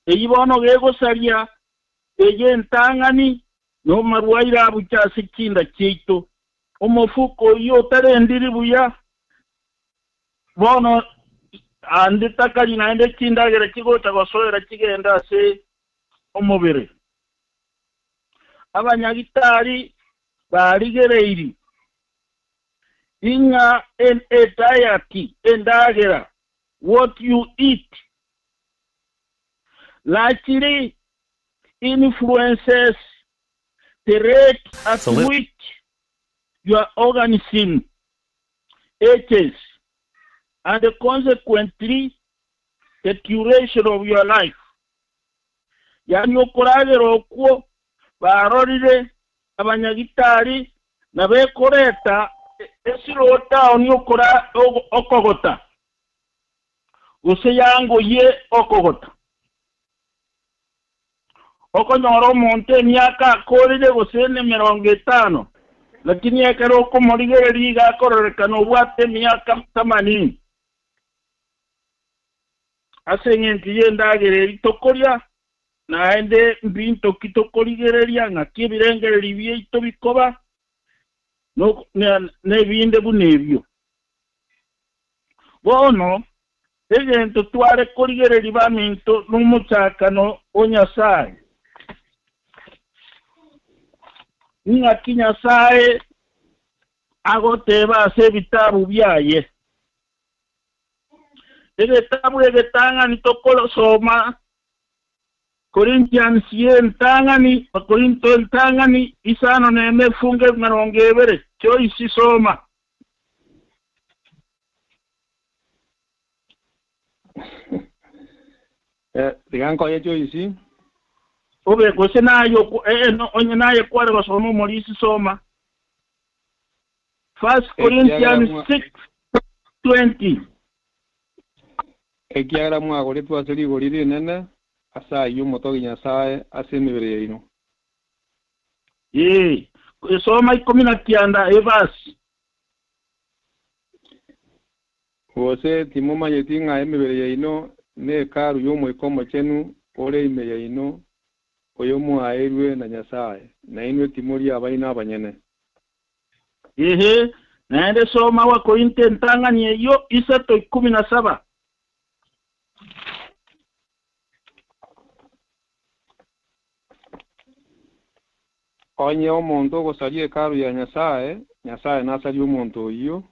Eyio bono gegosaria eye entang'ani nomarwaire abuche ase chinda chiaito. Omofuko oyio otarendiri buya, bono ande takari naende chindagera chigocha gosoera chigende ase omobere. Abanyagitari barigereiri ing'a ediet, endagera, what you eat, largely influences the rate at which your organism ages and consequently the duration of your life. Yaani okoragera okwo barorire abanyagitari na bekoreta eslowdown okogota gose yangoyie okogota. Okonyora omonto emiaka akoorire gose nemerongo etano, lakini ekero okomorigereria iga akororekana obwate emiaka themanini. Ase engencho y'endagera eria tokoria, naende mbinto ki tokorigereria, ng'aki ebirengererio biaito bikoba, nebinde buna ebio. Bono egento tware korigereria baminto nomochakano o Nyasae. Ing'aki Nyasae agoteba ase ebitabu biaye? Egetabu egetang'ani tokosoma Corinthians y'entang'ani, Bakorinto entang'ani, isano nemo efungo emerongo ebere. Joyce soma. Eh, tiga nkoye Joyce. Obe gose naye eh, no, onye naye kware gosoma omorisi soma. First Corinthians 6:20. Ekiagera mwagoretwe ase rigori rinene, ase ayio motogie Nyasae ase emebere yaino. Ee, soma 19 everse. Gose timomanyeti ng'a emebere yaino ne Hekalu y'Omoika Omochenu ore ime yaino, oyomwaeirwe na Nyasae, na inwe timori abaino abanyene? Ee, naende soma Abakorinto entang'ani eyio isato 17. Onye omonto ogosaria Hekalu ya Nyasae, Nyasae nasarie omonto oyio,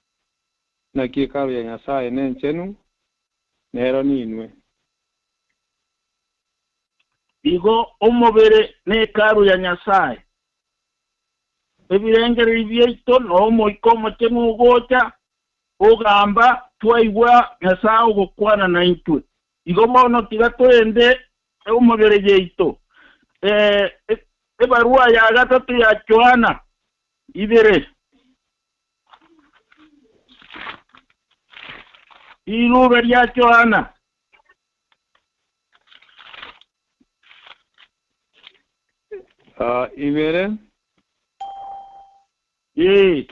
naki Hekalu ya Nyasae nenchenu, nero ninwe. Igo omobere nehekalu ya Nyasae. Ebirengererio biaito na Omoika Omochenu ogocha ogamba, twaigwa Nyasae ogokwana naintwe. Igo bono tiga torende omobere yaito. Ebarua ya gatato ya Yohana ibere. Riruube ria Yohana. Ibere. Ee.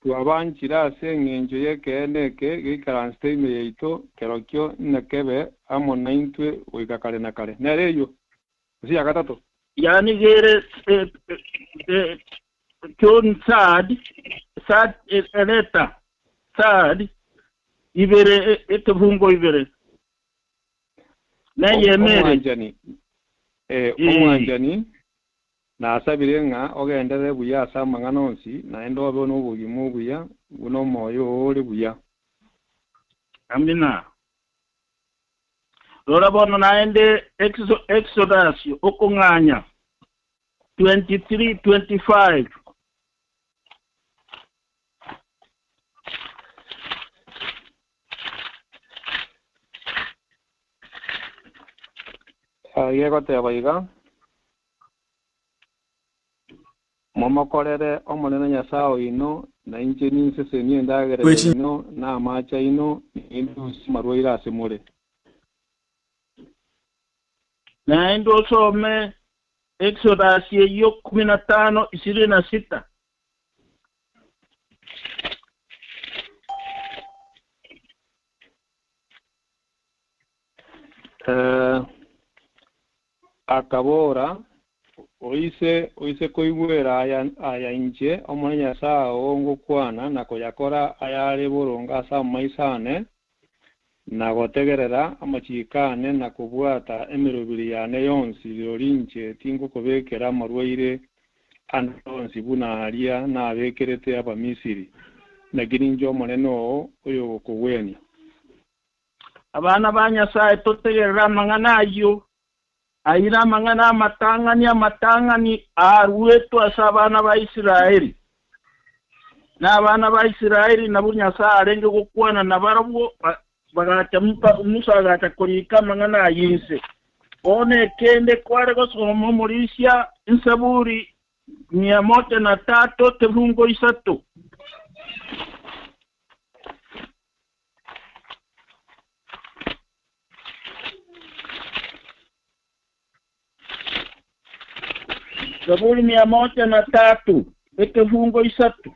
Twabanchire ase engencho y'ekeene eke geikaransete ime yaito, kerokio inakebe amo naintwe goika kare na kare. Nere eyio, gose ya gatato. Yaani gere John third, third letter, third, ibere ekefungo ibere. Neyemo ere. Omwanchani, omwanchani, Nasabire ng'a ogenderere buya ase amang'ana onsi, naende obe nobogima obuya, buna omoyo oo ore buya. Amina. Rora bono naende Exodus, okong'anya, 23:25. Gegoteba iga, Momokorere Omonene Nyasae oino, na inche ninsesenie endagera yaino na amaache aino, nindusie amarwaire ase more. Naende osome Exodus eyio 15 26. Eh. Akabora, Oise oise koigwera aya aya inche Omonene Nyasae oo ngokwana na koyakora ayare boronge ase amaiso aane, na gotegerera amachiiko aane na kobwata emerobiri yane yonsi, rirorio inche tingokobekera amarwaire ande onsi buna aria nabekerete Abamisiri, naki ninche Omonene oo oyogokogwenia. Abana ba Nyasae, totegerere amang'ana ayio. Ayio namang'ana amatang'ani amatang'ani aruetwe ase abana ba Israeli. Na abana ba Israeli nabwo Nyasae arenge gokwana nabarabwo, bagacha Musa agacha korika amang'ana ayio inse. Bono ekende kware gosoma omorisia Esaburi 103 ekefungo isato. Zaburi 103, ekefungo isato.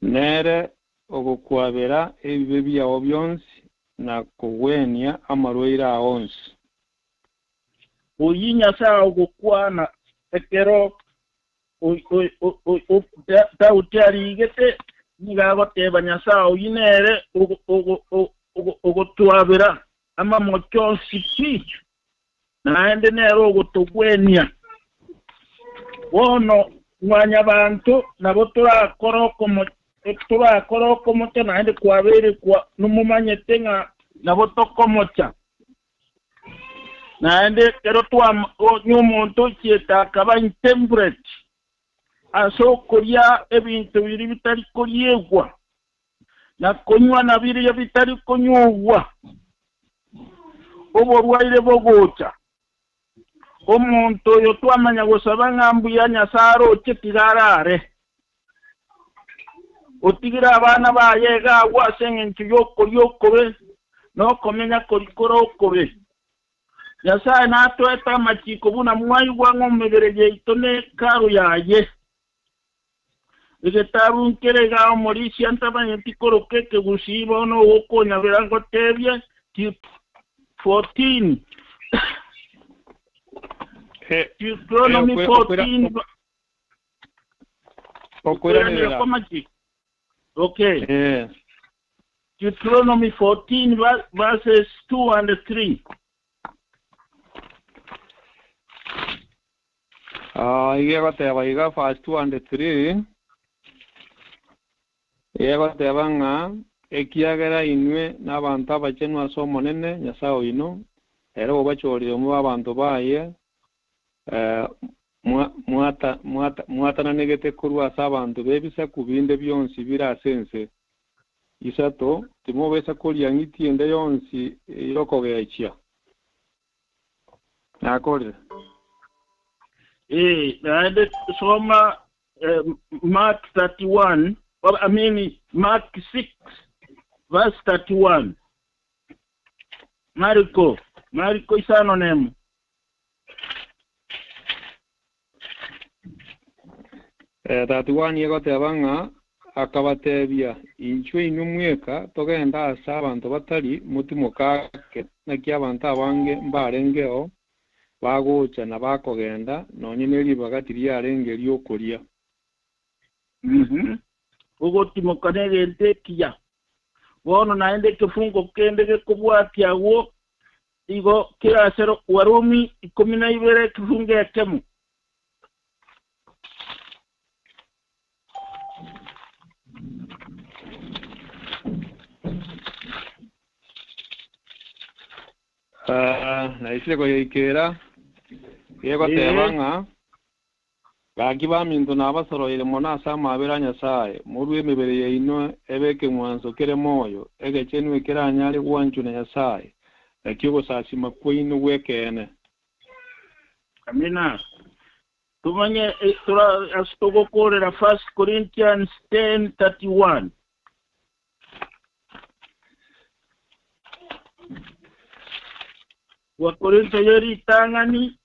Nere ogokwabera ebibe biao bionsi na kogwenia amarwaire ao onsi. Oyio Nyasae ogokwana ekero Daudi arigete, nigo agoteba Nyasae oyio nere ogotwabera amamocho onsi pi, naende nere ogotogwenia. Bono mwanyabanto nabo torakore torakore okomocha naende kwabeire kwa nomomanyete ng'a nabo tokomocha. Naende ekero onye omonto ochiete akaba intemperate ase okoria ebinto biria bitari koriegwa, na konywa na biria bitari konyugwa, oborwaire bogocha. Omonto oyo twamanya gosaba ng'a mbuya Nyasae aroche tiga arare. Otigire abana baye iga agwo ase engencho y'okoria okobe na okomenya koria kore okobe. Nyasae natoete amachiko buna mwaigwa ng'a emebere yaito nekaru yaye. Egetabu nkere iga omorisia ntamanyeti koroka ekegusii bono ogokonyabera ngotebie 14 Deuteronomy 14 Okweranera. kw'amachiko. Okay. Deuteronomy 14 verses 2 and 3. Ah, iga egoteba iga verse 2 and 3 egoteba ng'a ekiagera inwe n'abanto abachenu ase Omonene Nyasae oino, ere obachorire mobe abanto baye, mwatananegete korwa ase abanto b'ebisaku binde bionsi bire ase ense. Isato, timobesa koria ng'iti ende yonsi y'okogechia. Nakorire. Naende soma Mark 31, I mean Mark 6 verse 31. Mariko 51. 31 egoteba ng'a akabatebia, inchwe inwe mweka togenda ase abanto batari motimokake, naki abanto abange mbarengeo bagocha na bakogenda, nonye neribaga tiriarenge riokoria. Ogotimoka negento ekiya. Bono naende ekefungo kende gekobwatia agwo igo kere Warumi 12 ekefungo ekemo. Naisire koyaikera gegoteba ng'a gaki baminto nabasoroire mono ase amabera a Nyasae, morue emebere yaino ebe ekeng'wanso kere moyo, egechenu ekeranyare gwanchwa na Nyasae, naki ogosasima kwaino gw'ekeene. Amina. Tumanye ase togokorera 1 Corinthians 10:31. Wakorintho yeritang'ani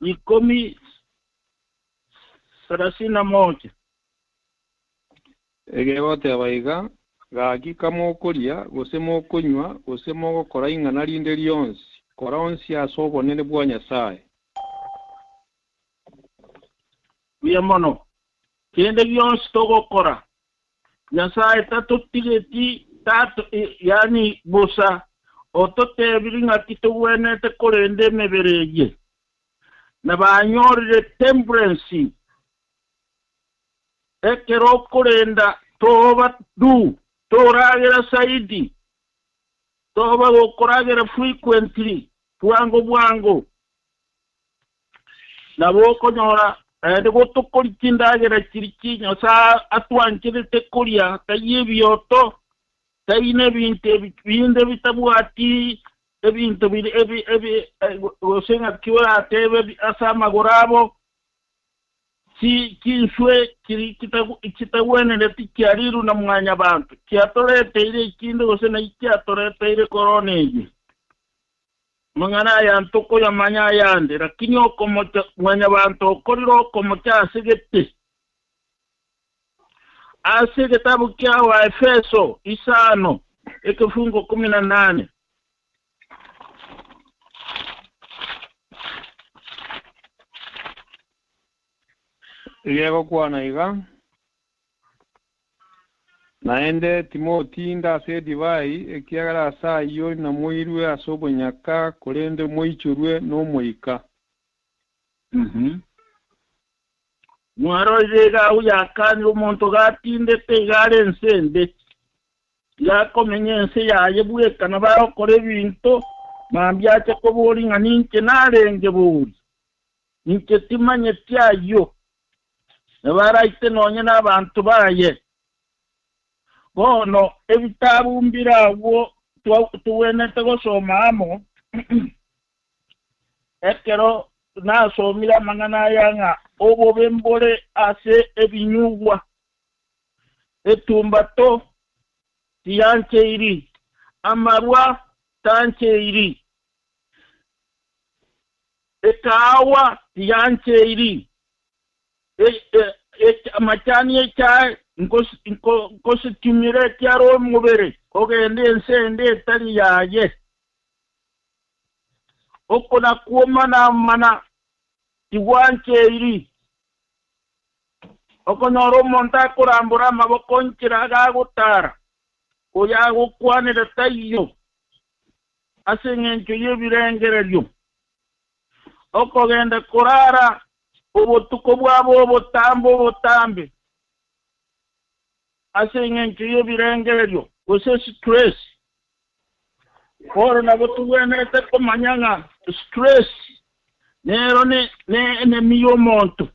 10:31. Egegoteba iga, gaki kamokoria gose mokonywa gose mogokora ing'ana rinde rionsi, Kora onsi ase obonene bwa Nyasae. Buya mono. Kende gionsi togokora, Nyasae tatotigeti tato, yaani bosa, ototebiri ng'a titogwenerete korenda emebere eye. Na banyorire temperance ekero okorenda toba du, toragera zaidi, toba gokoragera frequently, bwango bwango. Nabo okonyora naende gotokoria chindagera chiria chi Nyasae atwancherete koria, taiyo ebioto, taiyo nebinto ebi binde bitabwati ebinto bire ebi ebi gose ng'aki oratebe ase amagoro abo, chi chinswe chiria chitagwenereti chiarirwe na Mwanyabanto, chiatoreteire ekinde gose naki chiatoreteire korona eye. Amang'ana aya ntokoyamanya ayande, lakini okomocha Mwanyabanto okorire okomocha ase gete. Ase egetabu kia Abaefeso isano, ekefungo kumi na nane. Rigegokwana iga, Naende timotinda ase edivai, ekiagera ase ayio namoirwe ase obonyaka, korende moichorwe n'Omoika. Mwarorire iga agwo yakanire omonto gatindete iga are ense ende, iga akomenya ense yaye bweka nabo agokora ebinto, mambia ache koboria ng'a ninche narenge bori, inche timanyeti ayio. Nabo araite nonya nabanto baye. Bono ebitabu mbire agwo togwenerete gosoma amo, ekero nasomire amang'ana aya ng'a obobe mbore ase ebinyugwa, etumbato tiyancheiri, amarwa tancheiri, ekaawa tiyancheiri, amachani y'echae nkositumire ekiara omobere ogende ense ende etari yaye. Oko nakwomana-mana tigwancheiri. Okonyora omonto akorambora amaboko nchera gagotara, oyo agokwanera taiyo ase engencho y'ebirengererio. Okogenda korara obotuko bwabo obotambe obotambe ase engencho y'ebirengererio gose stress. Bono nabo togwenerete komanya ng'a stress nero ne enemy y'omonto.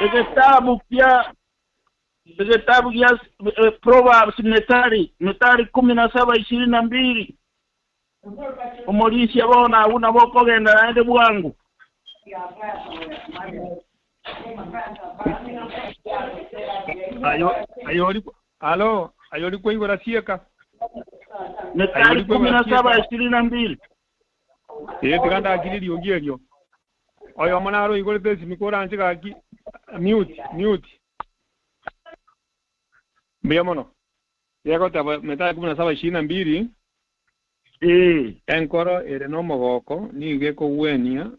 Egetabu kia egetabu gia Proverbs Methali, Methali kumi na saba ishirini na mbili. Omorisia bono agwo nabo okogenda naende bwango. Ayo ayori alo ayori kwaigora sieka. Methali kumi na saba ishirini na mbili. Ee tiga ndakire eriogi erio. Oyomo naro oigorete esimi koranche gaki mute mute. Mbuya mono. Gegoteba Methali kumi na saba ishirini na mbili. Enkoro ere nomogoko nigo ekogwenia,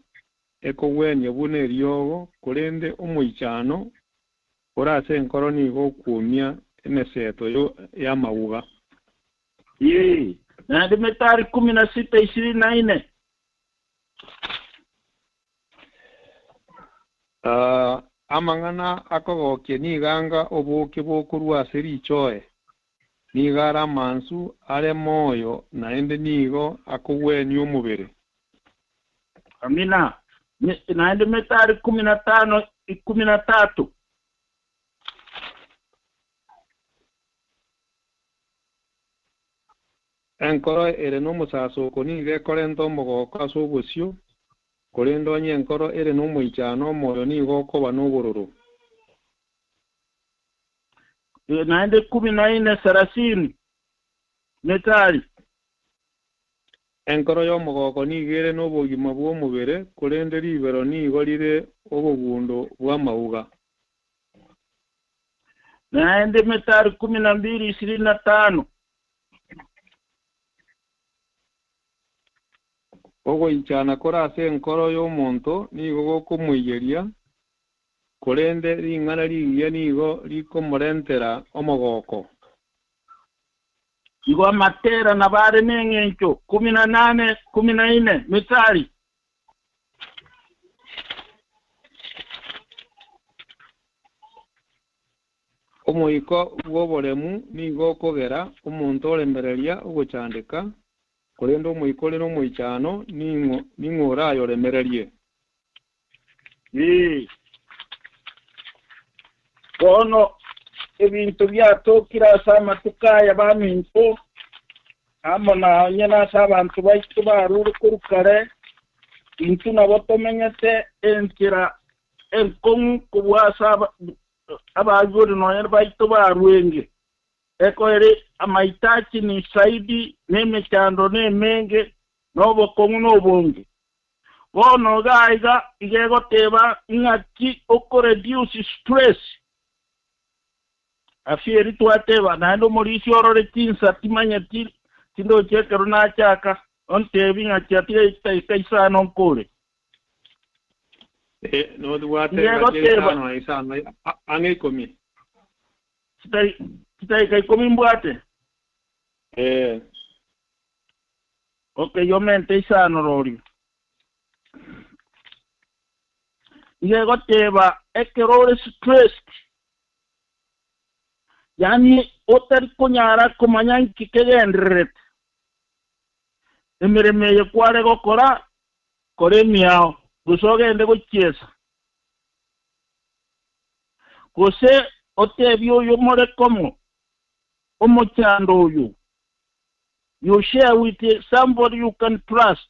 ekogwenia buna eriogo, korende omoichano ore ase enkoro nigo okwomia emeseto y'amauga. Ee, naende Methali kumi na sita ishirini na ine. Amang'ana akogokia nigo anga obooke bokorwa ase richoe, nigo are amansu, are moyo, naende nigo akogwenia omobere. Amina. Naende Methali kumi na tano ikumi na tatu. Enkoro ere nomosasoko nigo ekorenta omogoko ase obosio, korende onye enkoro ere nomoichano omoyo nigo okoba nobororo. Naende kumi na ine sarasini Methali. Enkoro y'omogoko nigo ere nobogima bw'omobere, korende ribero nigo rire obogundo bw'amauga. Naende Methali kumi na mbili ishirini na tano. Ogoichana kore ase enkoro y'omonto nigo gokomoiyeria, korende ring'ana rigiya nigo rikomorentera omogoko. Igo amatera nabo are neng'encho, 18, 14, Mithali. Omoika bw'oboremu nigo okogera omonto oremereria ogochandeka, korende omoika ore nomoichano ning'o orayoremererie? Ee. Bono ebinto biatokire ase amatuko aya baminto, amo na onye nase abanto baito barure korwa kare, intwe nabo tomenyete enchera enkong'u kobua ase abaibori nonya baito barwenge. Ekoere amaitachi ni saidi, na emechando nemenge, na obokong'u nobonge. Bono iga iga iga egoteba ng'aki okoreduce stress. Afia eri twateba, naende omorisia orore chinsa timanyeti tindochi ekero nachaka, ontebi ng'a chiatiga chidakika isano nkore. Notobwate Iga engaki egoteba isano na isano ang'e ikomi. Chidakika 10 mbwate. Ee. Okay, yomente isano rorio. Iga egoteba ekero ore stressed, yaani otari konyara komanya nki kegendererete, emeremo eye kware gokora, kora emiao, gose ogende gochiesa, gose otebie oyo more komo omochando oyo, you share with somebody you can trust.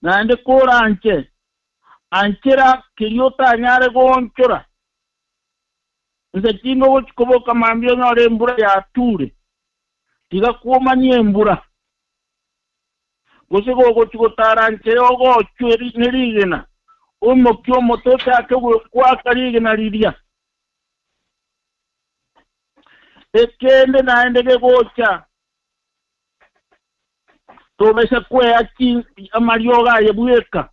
Naende koranche, anchera keria otanyare goonchora. Inse tinde ogochia koboka mambia onyore embura yature, tiga kwomania embura. Gose gogochia gotara nchera ogochwe ne rigena, oimokie omote ochake goaka rigena riria. Ekende naende gegocha, tobesa kwea amariogo aye bweka.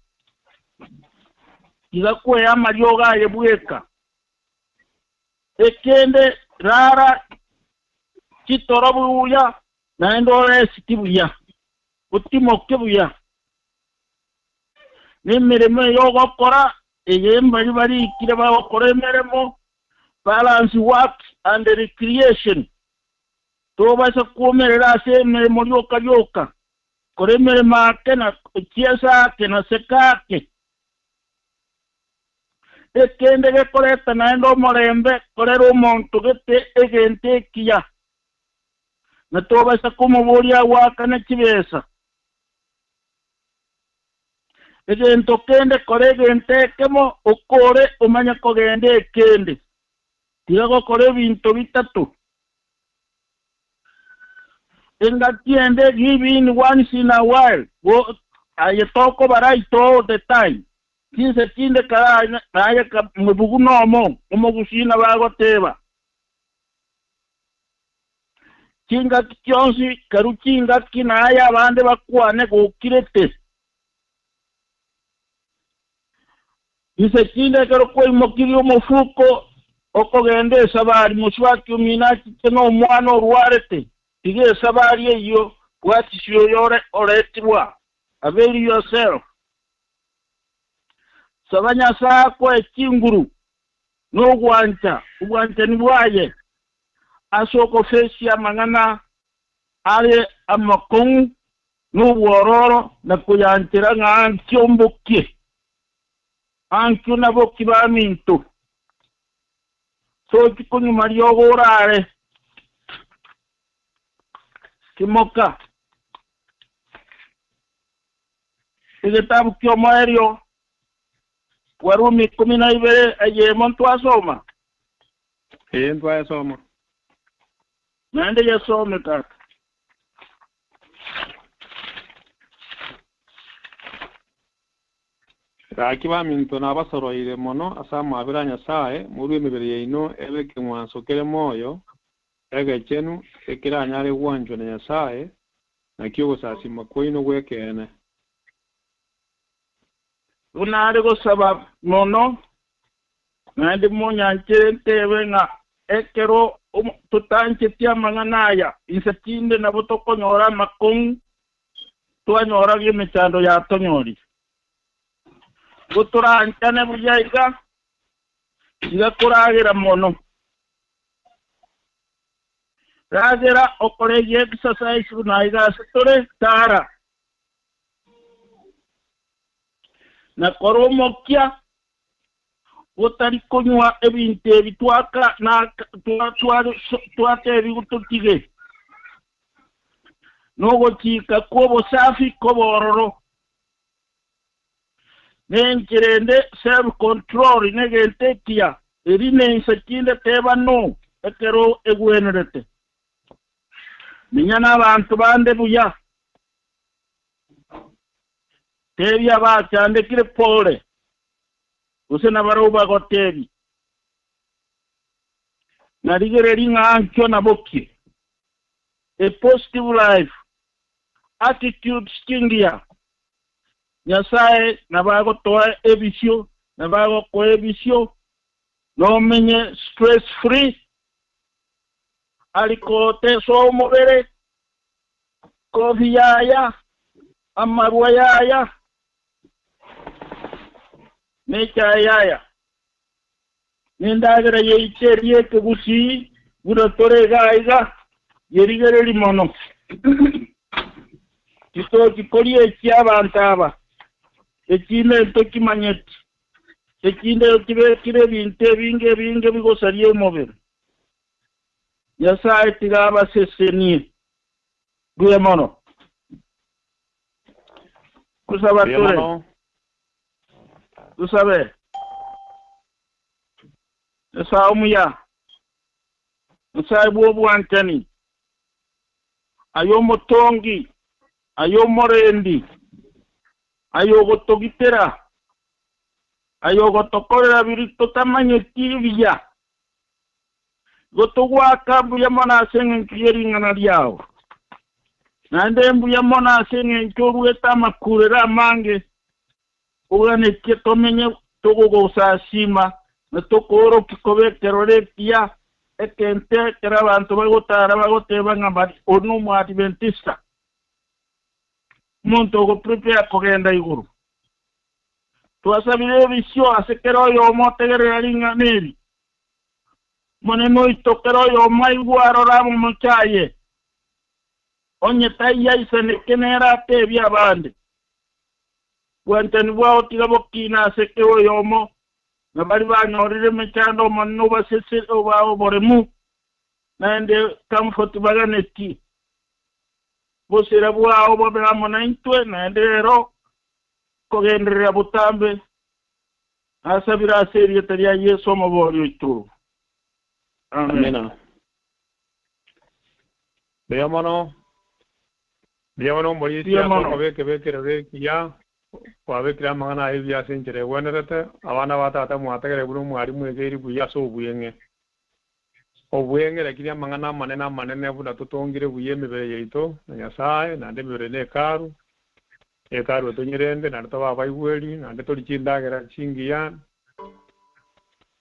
Tiga kwea amariogo aye bweka. Ekende rara chitoro buya, naende oresiti buya, otimoke buya. Nemeremo eye ogokora, eye mbari barikire bagokora emeremo, balance work and recreation. Tobasa kuomerera ase emeremo rioka rioka, kora emeremo ake na chiesa ake na seka ake. Ekende gekoreta naende omorembe, korera omonto gete egento ekiya. Na tobasa komoboria agwakane chibesa. Egento kende kora egento ekemo, okore omanye kogenda ekende. Tiga gokora ebinto bitato. Engaki ende give in once in a while. Go aye tokoba right all the time. Chinse chinde kara naye mwebugu nomo omogusina bagoteba. Chingaki chionsi karu chingaki naye abande bakwane gokirete. Inse chinde ekero kwaimokirie omofuko okogenda esabari moswaki omino achiche na omwana orwarete, tiga esabari eyio bwatisia oyo oretirwa. Avail yourself. Saba Nyasaye akoe chinguru nogwancha obwanchani bwaye ase okofesia amang'ana are amakong'u nobwororo na koyanchera ng'a ankio mbokie. Ankio naboki baminto. Tochi konyuma riogo orare. Timoka. Egetabu ki'omoerio Warumi 12 eyemo ntwasoma. Ee, ntwayesoma. Naende yesome tata. Gaki baminto nabasoroire mono ase amabera a Nyasae, morue emebere yaino ebe ekeng'wanso kere moyo, egechenu, ekeranyare gwanchwa na Nyasae, Naki ogosasima kwaino gw'ekeene. Buna are gosaba mono, naende monyanchere ntebe ng'a ekero totancheti amang'ana aya, inse tinde nabo tokonyora amakong'u, twanyora emechando yatonyorire. Igo toranchane buya iga, tiga koragera mono. Ragera okore exercise buna iga ase tore tara. Na kora omokia gotari konywa ebinto ebi twaka na twatebiwu totige. Nogochika kw'obosafi kobororo. Nenchera ende self control negento ekiya, eri nensa chinde teba no ekero egwenerete. Menya n'abanto bande buya. Tebia abachandekire pole, gose nabarabwo bagotebie. Na rigereria ng'a ankio nabokie. A positive life, attitudes chingiya. Nyasae nabo agotoa ebisio, nabo agokoa ebisio, nomenye stress free, ariko tesoa omobere, coffee yaya, amarwa yaya, ne echae yaya. Nendagera yaito eria ekegusii, buna tore iga iga, yerigereri mono. Titochi koria echi abanto aba, echinde ntokimanyeti, echinde kibekire ebinto ebinge ebinge bigosaria omobere. Nyasae tiga abasesenie. Mbuya mono. Kusaba Mbuya tore. mono. Tusabe. Nyasae omuya. Nyasae bw'obwanchani. Aye omotongi, aye omorendi, aye ogotogitera, aye ogotokorera biri totamanyeti buya. Gotogwaka mbuya mono ase eng'encho y'ering'ana riao. Naende mbuya mono ase eng'encho oruete amakurera amange, oganetie tomenye togogosasima na tokooroki kobekerora ekiya ekente ekero abanto bagotara bagoteba ng'a bari oyo n'Omoadventista. Omonto ogoprepare kogenda igoro. Twasabire ebisio ase kera oyomo otegerera ring'ana eri. Monene oito kera oyomo aigwe arore amomochaye. Onye taiyaisaneke nere atebie abande. Bwanchani bwao tiga bokina ase kera oyomo, na bari banyorire emechando omonene obasese oba oboremu, naende comfort baganeti. Bosera bwao bobe amo naintwe, naende rero kogenderera botambe. Nasabire ase erieta ria Yeso omobori oito. Amen. Amina. Mbuya mono. Mbuya mono omorisia Mbuya ase mono. okobeka ebekerero ekiya, kwabekire amang'ana aye buya ase enchera egwenerete, abana ba tata mwategere buna omwarimu egeiri buya ase obweng'e. Obweng'e lakini amang'ana amanene amanene buna totongire buya emebere yaito na Nyasae, naende emebere na ekaru, ekaru etonyerende, naende tobe abaigweri, naende tori chindagera chingiya,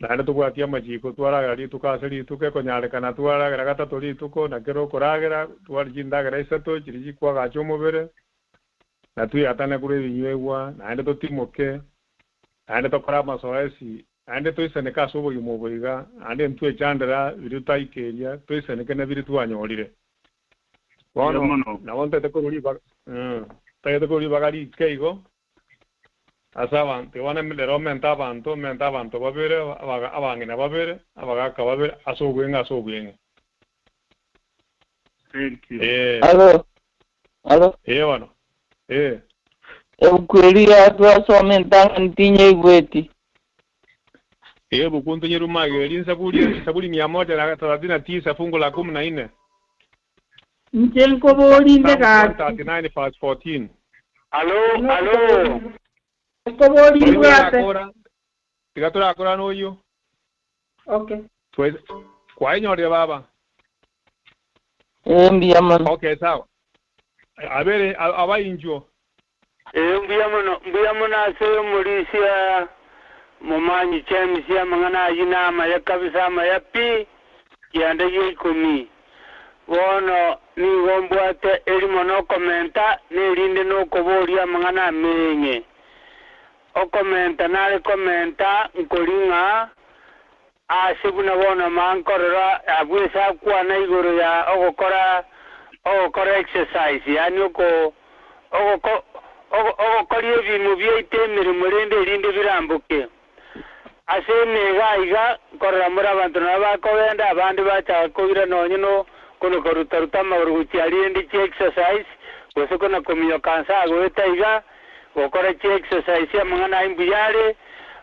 naende tobwatie amachiko twaragera rituko ase rituko, ekonyarekana twaragera gatato rituko, na kero okoragera twari chindagera isato chiri chikwagacha omobere, na twiyatane korwa ebinywegwa, naende totimoke, naende tokore amasoesi, naende toisaneke ase obogima obo iga, naende ntwechandera biri totaikeria, toisaneke na biri twanyorire. Mbuya Bono mono. nabo ntagete korwa ribaga ntagete korwa ribaga rike igo ase abanto bono rero mente abanto babere, abang'ina babere, abagaka babere ase obweng'e ase obweng'e. Thank you. Alo, alo. Bono. Ebuku eria twasoma entang'ani tinyaigweti. Ebuku ntonyerumageria Zaburi, Zaburi 139 fungu la 14. Nche nkoborinde Psalms gaki. 139 verse 14. Alo, alo. Nkobori Oyo mbwate. turakora, tiga turakora n'oyo. Okay. Kwainyorire baba. Mbuya mono. Okay, sawa. Abere abainchwo. Ee, mbuya mono, mbuya mono ase omorisia Momanyi James, amang'ana ayio namaya kabisa, amaya pi, kianda gia ikomi. Bono nigo mbwate erimo nokomenta, na erinde nokoboria amang'ana ameng'e. Okomenta nare komenta nkori ng'a aase buna bono maa nkorora abwo ase akwana igoro ya ogokora ogokora exercise yaani oko ogoko ogo ogokoria ebiimo biaito emeremo rende erinde biramboke. Ase emega aiga nkorora more abanto nabo bakogenda abande bachaka koira nonye no kono koruta ruta amagoro gochia aria rende chi exercise gose kona kominyoka nse agoeta iga gokora chi exercise amang'ana ayio mbuya are.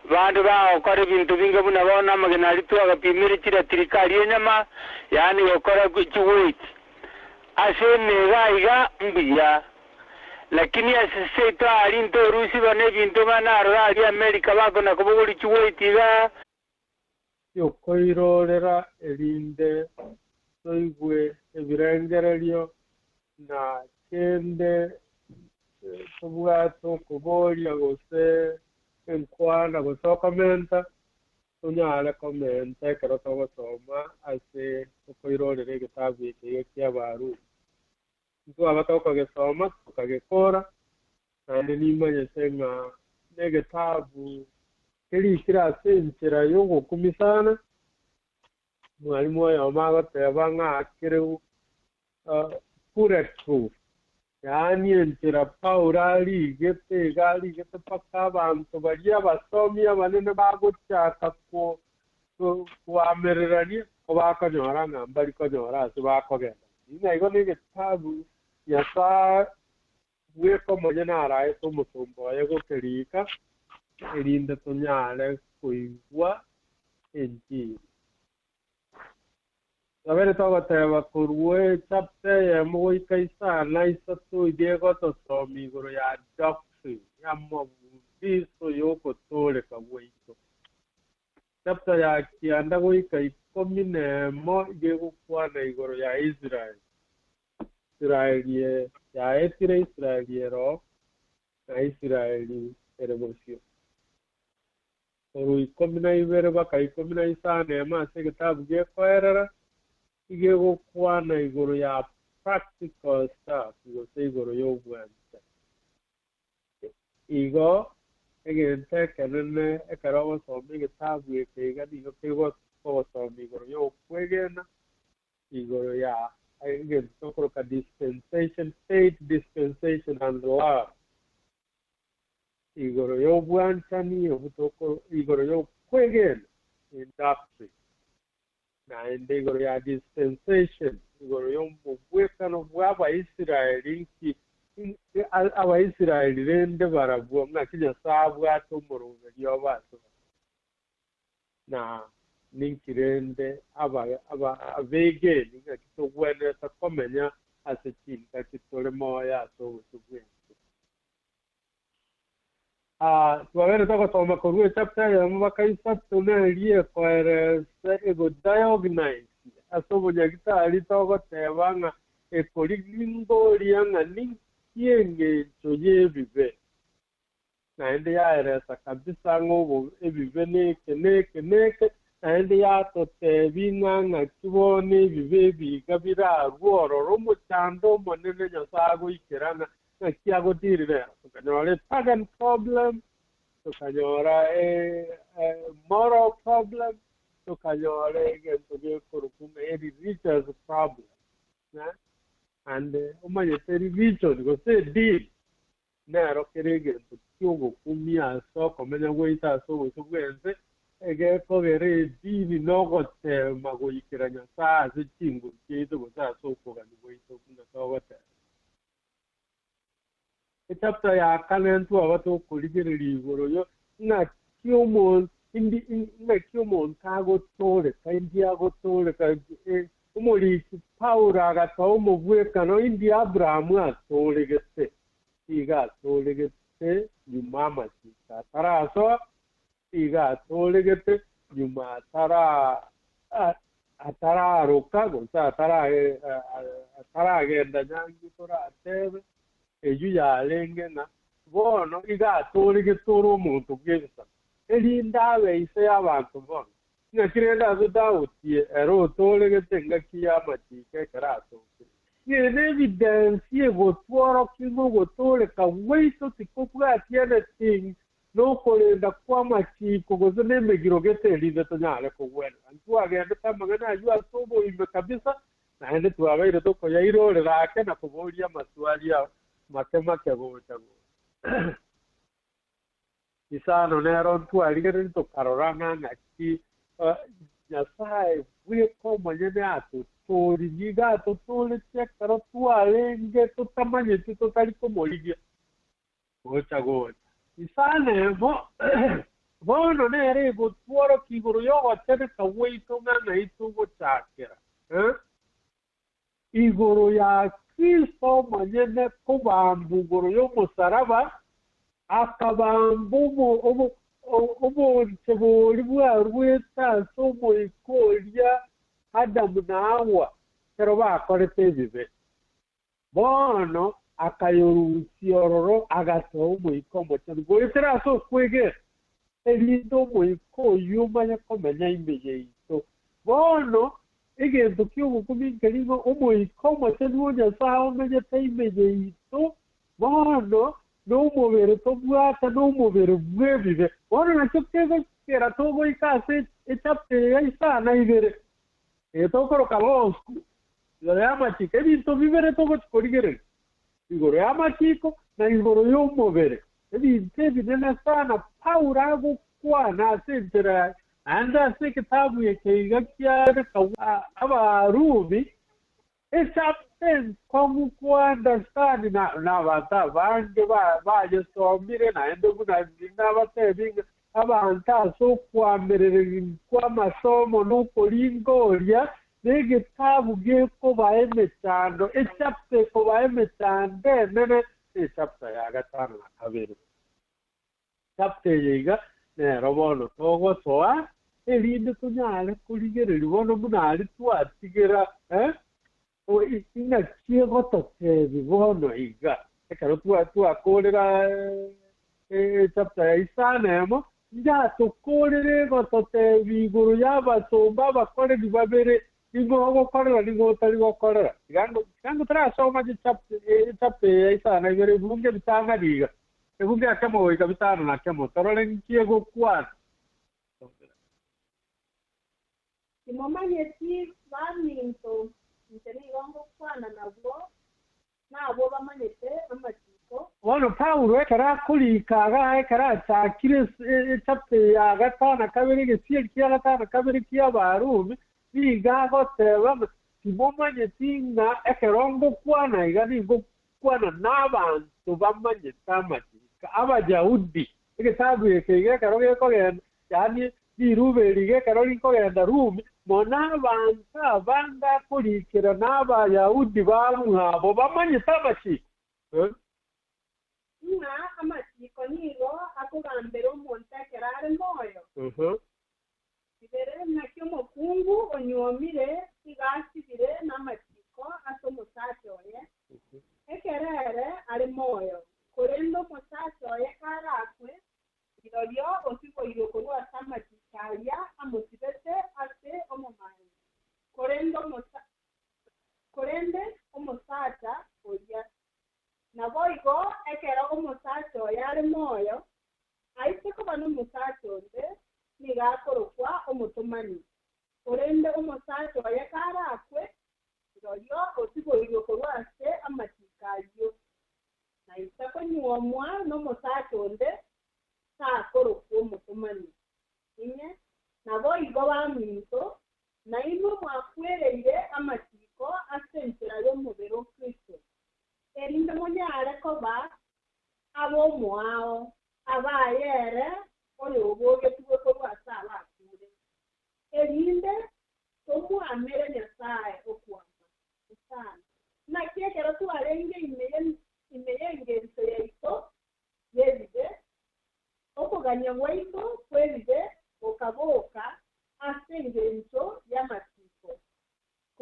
Bande bagokora ebinto binge buna bono amagena aria twagapimire chiratirika aria enyama, yaani gokora chi weight. Ase emega aiga mbuya. Lakini ase seito aria ntorusia bana ebinto ng'a narora aria America bakona kobogoria chi weight iga. Yokoirorera erinde toigwe ebirengererio na kende tobwate okoboria gose enkwana gose okomenta, tonyare komenta ekero togosoma ase okoirorera egetabu eke iga ki'Abarumi. Ntwaba tokogesoma tokagekora, naende nimanyete ng'a negetabu kerikire ase enchera y'ogokumia sana. Mwalimu oyomo agoteba ng'a kere bulletproof, yaani enchera Paulo arigete iga arigete mpaka abanto baria abasomi abanene bagochaka koamererania ko bakonyora ng'a mbari konyora ase bakogenda. Ng'a igo negetabu Nyasae bweka omonyene araete omosomba oye gokerika erinde tonyare koigwa enchiri. Twabere togoteba korwa echapter eyemo goika isano isato iga egotosoma igoro ya doctrine, amabundiso yogotooreka gwaito. Chapter ya kianda goika ikomi na emo iga egokwana igoro ya Israel. Israeli yaetire Israeli ero na Israeli ere bosio. Korwa 12 mpaka 15 ase egetabu gekoerera, iga egokwana igoro ya practical stuff gose igoro y'obwanchani. Igo egento ekenene ekero ogosoma egetabu eke iga nigo kegogosoma igoro y'okwegena, igoro ya egento tokoroka dispensation, faith, dispensation and love. Igoro y'obwanchani obwo igoro y'okwegena in doctrine. Naende igoro ya dispensation, igoro y'omobwekano bw'Abaisraeli nki Abaisraeli rende barabwo ng'aki Nyasae abwate omoroberio obo ase barabwo. Na ninki rende abegeni ng'aki togwenerete komenya ase chingaki tore moyo ase obosio bw'ense. Twabere togosoma korwa echapter eyemo mpaka isato neria ekoeresa egodiagnose ase obonyagitari togoteba ng'a ekorigingoria ng'a ninki eng'encho y'ebibe. Naende yaeresa kabisa ng'a obo ebibe neke neke neke, naende yatotebi ng'a ng'aki bono ebibe ebiga birarwe ororo omochando omonene Nyasae agoikera ng'a ng'aki agotirire. Tokanyora pagan problem, tokanyora moral problem, tokanyora egento gekorokwa ng'a religious problem. And omanyete religion gose edini nero kere egento kiogokumia ase okomenya gwaito ase obosio bw'ense, egekogera edini nogotema goikera Nyasae ase chinguru chiaito gose ase okogania gwaito buna togotema. Echapter ya kane ntwaba tokorigereria igoro yo ng'aki ng'aki omonto agotoreka, indi agotoreka. Omoriki Paulo agatoa omobwekano indi Abrahamu atoregete, iga atoregete nyuma amachiko atarasoa, iga atoregete nyuma atara Atararoka gose ataragenda nyangi toratebe eywo yarenge ng'a bono iga atoregete ore omonto bw'ebisaku, erinde abe ise y'abanto bonsi. Ng'aki rende ase Daudi ere otoregete engaki y'amachiko ekero atokire? Ng'a nebidensi egotworokia ng'a ogotooreka gwaito tikobwati anything nokorenda kw'amachiko gose nemegiro gete erinde tonyare kogwenera. Ntwagendete amang'ana ayio ase oboime kabisa, naende twabeire tokoyairorera ake na koboria amaswali make make gocha gocha. Isano nero ntwarigereria tokarora ng'a ng'aki Nyasae bweka omonyene atotooririe. Nigo atotooretie ekero twarenge totamanyeti totari komorigia. Gocha gocha. Isano emo bono nere egotworokia igoro y'ogocheneka gwaito ng'a ng'ai togochakera. Igoro ya Kristo omonyene kobambwa igoro y'omosaraba, akabamba obonche boria bwarwete ase omoika oria Adamu na Hawa ekero bakorete ebibe. Bono akayorusia ororo agatoa Omoika Omochenu goetera ase okwegena, erinde Omoika oyio omanye komenya ime yaito. Bono egento ki'ogokumia nkeria ng'a Omoika Omochenu o Nyasae omenyete ime yaito, bono nomobere tobwate nomobere bw'ebibe. Bono nakio kegokera togoika ase echapter eye ya isano na ibere, eye tokoroka Law School, igoro y'amachiko, ebinto bibere togochia korigereria, igoro y'amachiko na igoro y'omobere. Ebinto ebinene sana Paulo agokwana ase enchera yaye, naende ase egetabu eke iga kiare Abarumi, echapter enkong'u ko understand na nabanto abange bayesomire naende buna nabatebi ng'a abanto ase okoamererania kw'amasomo na okoringoria Negetabu gekobaa emechando, echapter ekobaa emechando enene nechapter ya gatano na kabere. Chapter eye iga nero bono togosoa erinde tonyare korigereria bono buna aria twatigera eh, ing'aki egototebia bono iga ekero twakorera echapter ya isano emo, Njatokoorere gototebia igoro y'abasomba abakoreri babere, ning'o ogokorera, ning'o otari gokorera. Tiga ngotarasoma echapter eye ya isano na ibere ebunge bitang'ani iga, ebunge ekemo goika bitano na kemo, torore nki egokwana. Timomanyeti baminto, inche nigo ngokwana nabwo nabwo bamanyete amachiko. Bono Paulo ekero akorika igaa, ekero achakire echapter ya gatano na kabere, egesieri kia gatano na kabere ki'Abarumi, nigo agoteba ng'a timomanyeti ng'a ekero ngokwana iga ningokwana nabanto bamanyete amachiko, Abayahudi. Egetabu eke iga ekero gekogenda, yaani Riruba eri iga ekero rikogenda Rumi, mono abanto abange akorikera n'Abayahudi bamwabo bamanyete amachiko. Ng'a amachiko nigo akogambera omonto ekero are moyo. Ibere, naki omokungu onyuomire iga asibire namachiko ase omosacha oye, ekero ere are moyo, korende omosacha oye karakwe, Rirorio osiboirwe korwa ase amachiko aria amosibete ase omomanyi, korende omosacha oria. Naboigo ekero omosacha oye are moyo, aise koba nomosacha onde, nigo akorokwa omotomani, korende omosacha oye karakwe, rirorio osiboirwe korwa ase amachiko ayio. Naisa konyuomwa nomosacha onde, takorokwa omotomani. Inye naboigo baminto, nainwe mwakwereire amachiko ase enchera y'omobere o Kristo, erinde monyare koba ab'omoao, abaye ere oyobogetigwe korwa ase abakure, erinde tomwamere Nyasae okwama. Isano. Naki ekero twarenge ime y'engencho yaito y'ebibe, okogania gwaito kw'ebibe gokaboka ase engencho y'amachiko.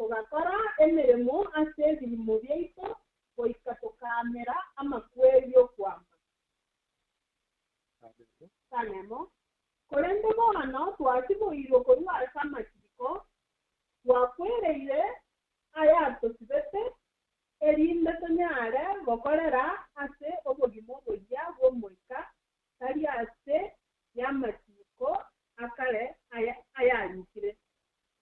Togakora emeremo ase ebirimo biaito goika tokaamera amakweri 'okwama. Sanemo. Korende bono twasiboirwe korwa ase amachiko, twakwereire ayatosibete, erinde tonyare gokorera ase obogima oboyia bw'Omoika, tari ase y'amachiko akare ayarikire.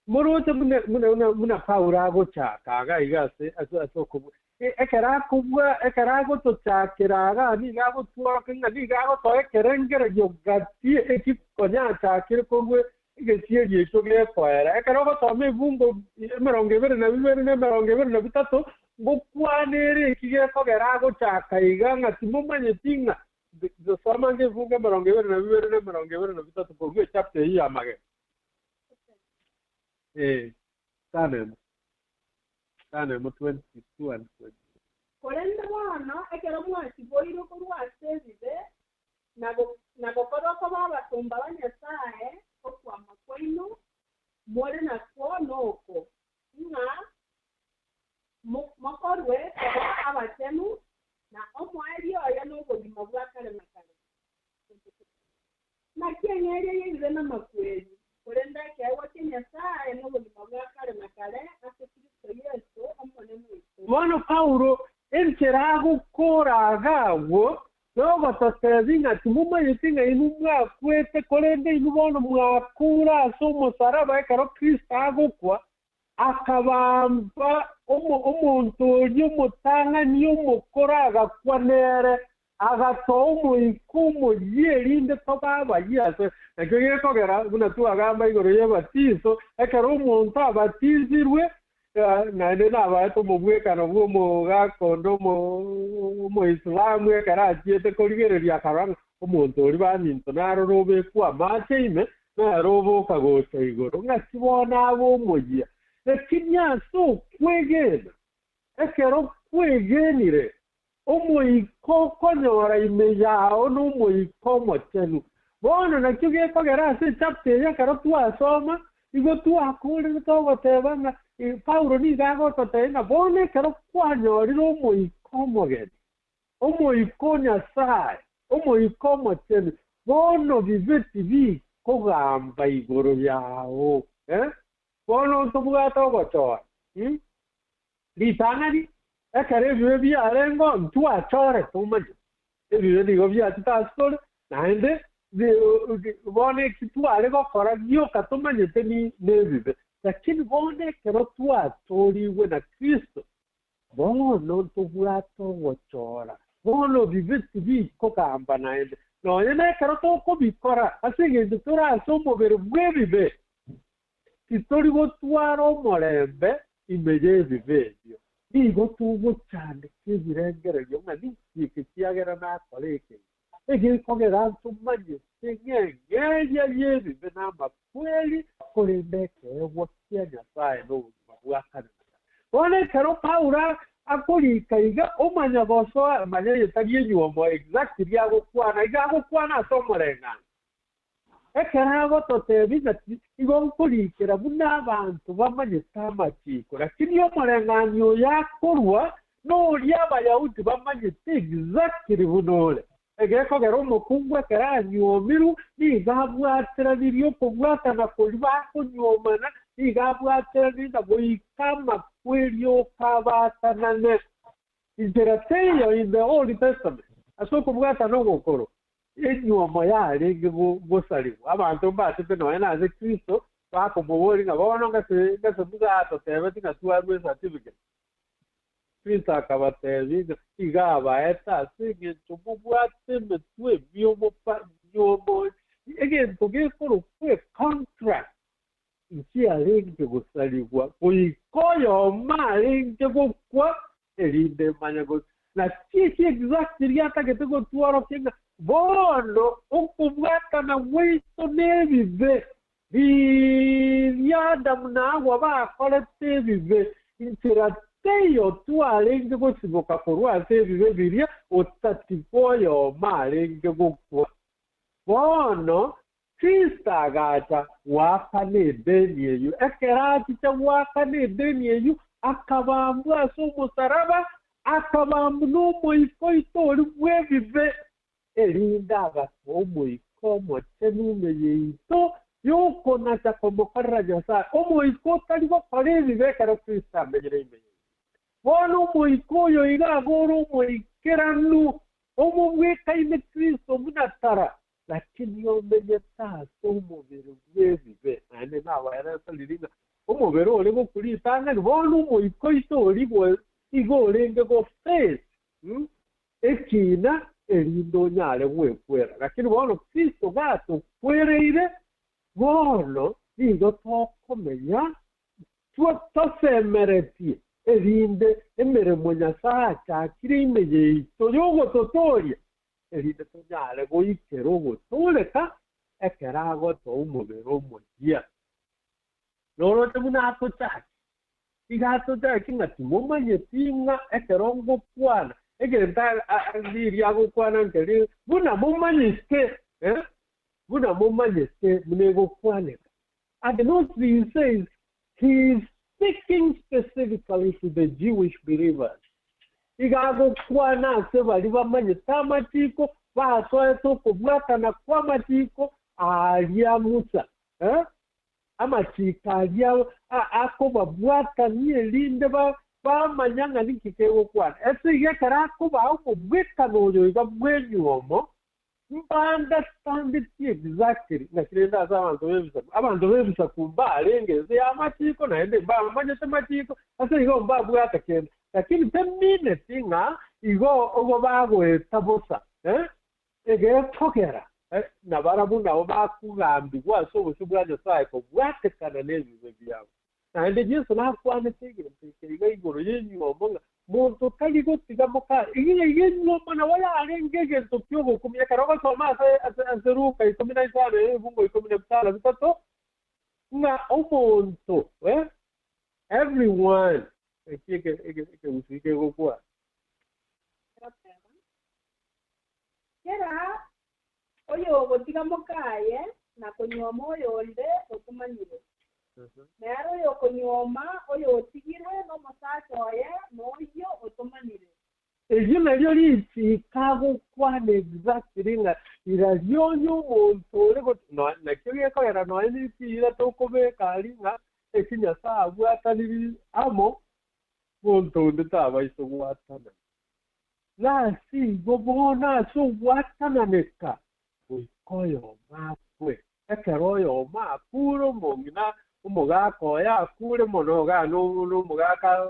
Moroche buna, buna, buna, buna Paulo agochaka iga iga ase, ase, ase okobua. E, ekero akobua, ekero agotochakera iga nigo agotworokia ng'a nigo agotoa ekerengererio gati eki konya achakire korwa egesieri ekio gekoera. Ekero ogosoma ebungo emerongo ebere na bibere na emerongo ebere na bitato, ngokwana ere eki gekogera agochaka iga ng'a timomanyeti ng'a soma nge ebungo emerongo ebere na bibere na emerongo ebere na bitato korwa echapter eyio ya magega. Eh, tano emo. Tano emo 22 and 23. Korende bono ekero mwasiboirwe korwa ase ebibe, na na gokorwa koba abasomba ba Nyasae, okwama kwaino more nakwo noko, ng'a mokorwe koba abachenu, na omoerio oye nobogima bwa kare na kare. Naki eng'eria y'ebibe namakweri, korende ekeegwa kia Nyasae nobogima bwa kare na kare ase Kristo Yeso, Omonene oito. Bono Paulo enchera agokora iga agwo, nogototebia ng'a timomanyeti ng'a inwe mwakwete, korende inwe bono mwakure ase omosaraba ekero Kristo agokwa, akabamba omonto oria omotang'ani omokoro agakwa nere, agatoa Omoika omoyia erinde tobe abayia ase. Nakio gekogera buna twagamba igoro y'ebatiso, ekero omonto abatisirwe, naende nabaete omobwekano bw'omogaka onde Omoislamu ekero achiete korigereria akarora ng'a omonto oria baminto narore obekwe amache ime, nere oboka gocha igoro, ng'aki bono abe omoyia. Lakini ase okwegena, ekero kwegenire, Omoika okonyora ime yao n'Omoika Omochenu. Bono nakio gekogera ase echapter eye ekero twasoma, igo twakorire togoteba ng'a Paulo nigo agototebia ng'a bono ekero kwanyorire Omoika Omogeni, Omoika o Nyasae, Omoika Omochenu, bono bibe tibikogamba igoro yao. Bono ntobwate ogochora. Ritang'ani, ekero ebibe biarengeo ntwachorete omanyete. Ebibe nigo biachete ase tore, naende bono eki tware gokora gioka tomanyete nebibe. Lakini bono ekero twatoorigwe na Kristo, bono ntobwate ogochora. Bono bibe tibikogamba naende, nonya nekero tokobikora ase engencho tore ase omobere bw'ebibe. Titori gotwara omorembe ime y'ebibe ebio. Nigo togochandeka ebirengererio ng'a ninki eke kiagera nakora eke iga, egekogera ntomanyete ng'a eng'eria y'ebibe namakweri, korende ekeegwa kia Nyasae nobogima bwa kare na kare. Bono ekero Paulo akorika iga, omanya gosoa, manya eye tari enywomo exactly agokwana, iga agokwana ase omoreng'anio. Ekero agototebia ng'a igo nkorikera buna abanto bamanyete amachiko, lakini omoreng'anio oyo akorwa noria Abayahudi bamanyete exactly buna ore. Egekogera omokungu ekero anyuomirwe nigo abwateranirie okobwatana koria bakonyuomana, nigo abwateranirie na goika amakweri oka abatanane. Inchera teiyo in the Old Testament ase okobwatana ogokoro enyuomo yarenge gosarigwa. Abanto mbachete nonya nase Kristo bakomoboria ng'a bono ngase ngase Musa atotebeti ng'a twarue ecertificate. Kristo akabatebia ng'a iga abaete ase eng'encho mobwate emetwe emiomo pa nyuomo egento gekorokwa econtract nkiarenge gosarigwa goika oyomo arenge gokwa erinde manye go Naki eki exactly riatagete gotworokia ng'a bono okobwatana gwaito nebibe riria Adamu na Hawa bakorete ebibe, inchera teiyo twarenge gosiboka korwa ase ebibe biria otatiga oyomo arenge gokwa. Bono. Kristo agacha goakana edeni eyio. Ekero achicha goakana edeni eyio, akabambwa ase omosaraba, akabambwa n'omoika oito oria bw'ebibe, erinde agatoa Omoika Omochenu ime yaito y'okonacha komokorera Nyasae, Omoika otari gokora ebibe ekero Kristo amenyire ime yaito. Bono Omoika oyo iga agore omoikeranu, omobwekaine Kristo buna tara, lakini omenyete ase omobere bw'ebibe. Naende nabaerese riria ng'a omobere ore gokwa ritang'ani, bono omoika oito oria igo orenge go face ekiina erinde onyare gwekwera. Lakini bono Kristo gatokwereire, bono nigo tokomenya tosemeretie erinde emeremo Nyasae achakire ime yaito y'ogototooria, erinde tonyare goikera ogotooreka ekero agotoa omobere omoyia. Noroche buna atochaki? Iga atochaki ng'a timomanyeti ng'a ekero ngokwana egento riria agokwana nkeri buna momanyete, eh, buna momanyete buna egokwaneka. And note he says he is speaking specifically to the Jewish believers. Iga agokwana ase baria bamanyete amachiko, basoete okobwatana kw'amachiko aria Musa. Eh? Amachiko aria akobabwatania erinde bamanya ng'a ninki kegokwana. Ase igo ekero akobaa omobwekano oyo iga bw'enywomo, Mba-understandeti exactly naki rende ase abanto b'ebisaku. Abanto b'ebisaku mbarenge ense y'amachiko naende mbamanyete machiko, ase igo mbabwate kende. Lakini temineti ng'a igo igo bagoeta bosa, eh, egekogera eh, nabarabwo nabo bakogambigwa ase obosio bwa Nyasae kobwatekana nebibe biabo. Naende Yeso nakwanete egento eke iga igoro y'enyuomo ng'a monto tari gotiga mokaye. Iga iga enyuomo nabo yarenge egento ki'ogokumia. Ekero ogosoma ase ase ase Luka ikomi na isano ebibungo ikomi na bitano bitato, ng'a omonto eh, everyone, eki eke eke ekegusii kegokwana. Egoteba, Kera oyogotiga mokaye na konyuoma oyonde otomanyire, nere oyokonyuoma oyotigirwe nomosacha oye noyio otomanyire. Erio nario richiiko agokwana exactly ng'a rirorio onye omonto ore got no nakio gekogera nonya ne chiira tokobeka aria ng'a eki Nyasae abwataniri amo, monto onde tabaisa gwatanana. Nase igo bono ase ogwatananeka goika oyomo akwe. Ekero oyomo akure, omong'ina omogaka oye akure mono iga nomogaka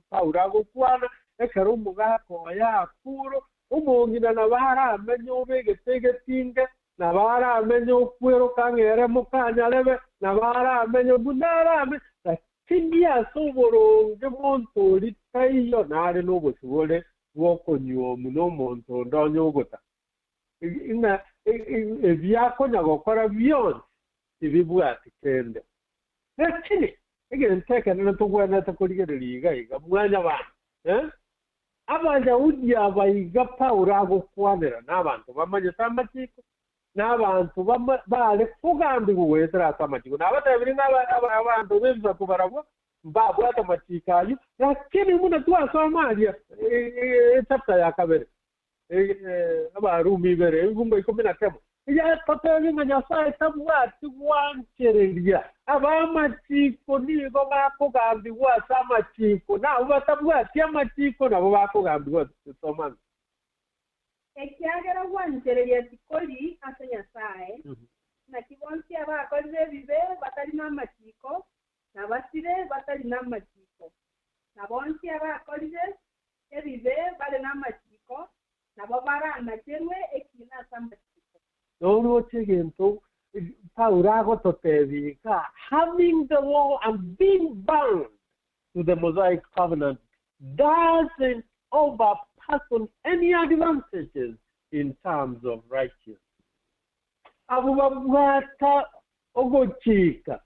Paulo agokwana, ekero omogaka oye akure, omong'ina nabo aramenye obegete egetinge, nabo aramenye okweroka ng'a ere mokanyarebe, nabo aramenye buna aramenye, lakini ase oboronge monto oria taiyo nare nobosibore bw'okonyuomwa nomonto onde onye ogotaka. Ng'a ebi akonya gokora bionsi tibibwati kende. Lakini egento ekenene togwenerete korigereria iga iga, mwanyabanto, eh, Abayahudi aba iga Paulo agokwanera nabanto bamanyete amachiko, na abanto bare kogambigwa goetera ase amachiko. Nabatebirie ng'a abanto b'ebisaku barabwo mbabwate amachiko ayio, lakini buna twasoma aria echapter ya kabere, Abarumi ibere, ebibungo ikomi na kemo, eyatotebia ng'a Nyasae tabwati gwanchereria ab'amachiko nigo bakogambigwa ase amachiko, na abwo batabwati amachiko nabo bakogambigwa. Soma ng'a. Ekiagera gwanchereria tikori ase Nyasae, naki bonsi abakorire ebibe batari namachiko, nabasire batari namachiko, na bonsi abakorire ebibe bare namachiko, nabo baranacherwe ekiina ase amachiko. Noroche egento Paulo agototebia iga, Having the law and being bound to the Mosaic covenant doesn't offer a person any advantages in terms of righteousness. Abwo babwata ogochika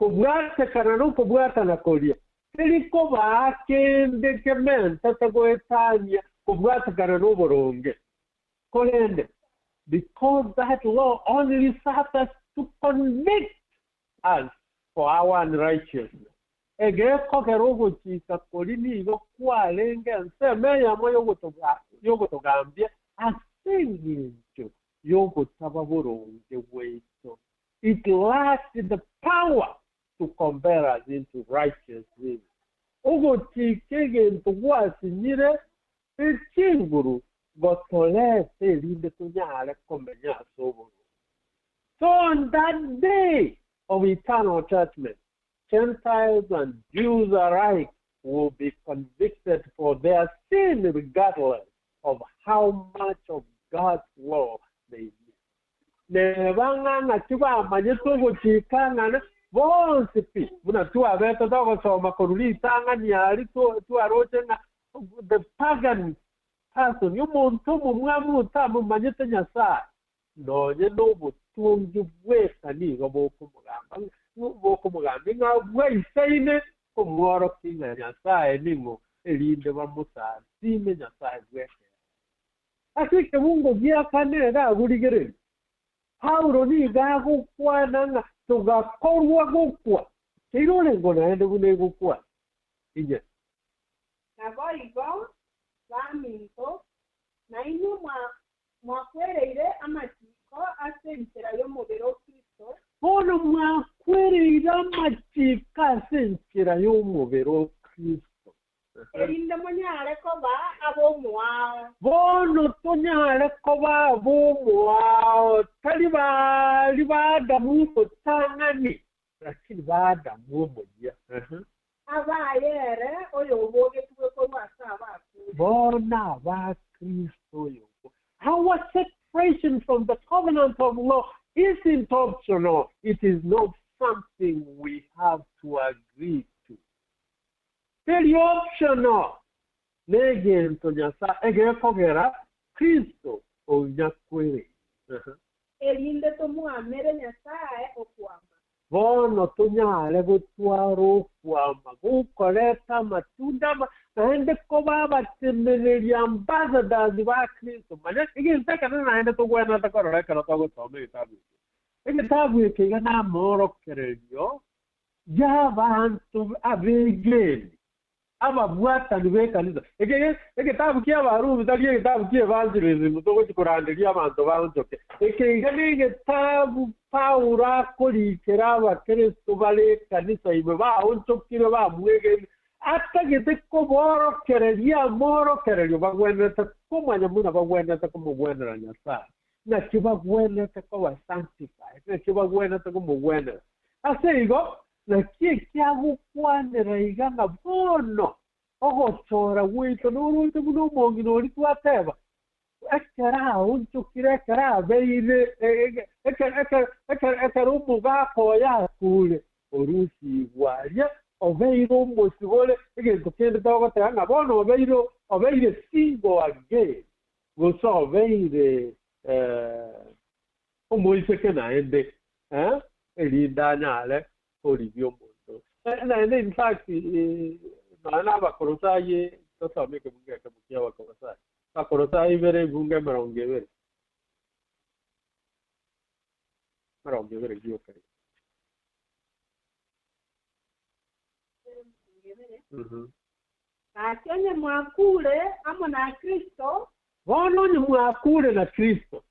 Kobwatekana nokobwatana koria, teri kobaa kende kementete goetania kobwatekana noboronge. Korende, Because that law only served us to convict us for our unrighteousness. Egekogera ogochika koria nigo kwarenge ensemo eyemo y'ogotogambia ase engencho y'ogotaba boronge bwaito. It lacked the power to compel us into righteous living. Ogochika egento gwasinyire echinguru gotoreta erinde tonyare komenya ase oboronge. So on that day of eternal judgment, Gentiles and Jews alike will be convicted for their sin regardless of how much of God's law they knew. Neba ng'a ng'aki bamanyete ogochika ng'ana bonsi pi buna twabete togosoma korwa ritang'ani aria twaroche ng'a the pagan person omonto omomwamu otamomanyete Nyasaye nonye na obotongi bweka nigo bokomogamba bokomogambia ng'a bwaisaine komworokia ng'a Nyasaye ning'o erinde bamosasime Nyasaye bwekere. Ase ekebungo gia kane iga agurigereria, Paulo nigo agokwana ng'a togakorwa gokwa, keire orengo naende buna egokwana. Inye. Naboigo, baminto, nainwe mwakwereire amachiko ase enchera y'omobere o Kristo. Bono mwakwereire amachiko ase enchera y'omobere o Kristo. Erinde monyare koba ab'omoao. Bono tonyare koba ab'omoao, tari baria ba Adamu omotang'ani, lakini ba Adamu omoyia. Abaye ere oyobogetigwe korwa ase abakure. Bono aba Kristo oyobo. Our separation from the covenant of law isn't optional. It is not something we have to agree to. Teri optional. Negento Nyasaye egekogera Kristo onyakwere. Erinde tomwamere Nyasaye okwama. Bono tonyare gotwara okwama gokoreta amatunda naende koba abateneneria ambassadors ba Kristo. Manya egento ekene naende togwenerete korora ekero togosoma egetabu eke. Egetabu eke iga namorokererio y'abanto abegeni ababwatani b'ekanisa. Eke egetabu kia Abarumi tari egetabu kia evangelism togochi koranderia abanto baonchoke. Eke iga negetabu Paulo akorikera abakristo bare ekanisa ime baonchokire bamwegeni atagete koborokereria amorokererio bagwenerete komanya buna bagwenerete komogwenera Nyasaye. Naki bagwenerete koba sanctified, naki bagwenerete komogwenera. Ase igo, naki ekiagokwanera iga ng'a bono ogochora gwaito noroche buna omong'ina oria twateba ekero aonchokire ekero abeire ekero omogaka oyo akure orusigwa aria obeire omosibore egento kende togoteba ng'a bono obeire obeire single again gose obeire omoiseke naende erinde anyare koribia omonto. Naende in fact nonya na Abakorosai tosome ekebungo ekemo kia Abakorosai. Abakorosai ibere ebungo 20. 20 gioka. Gaki onye mwakure amo na Kristo. Bono onye mwakure na Kristo.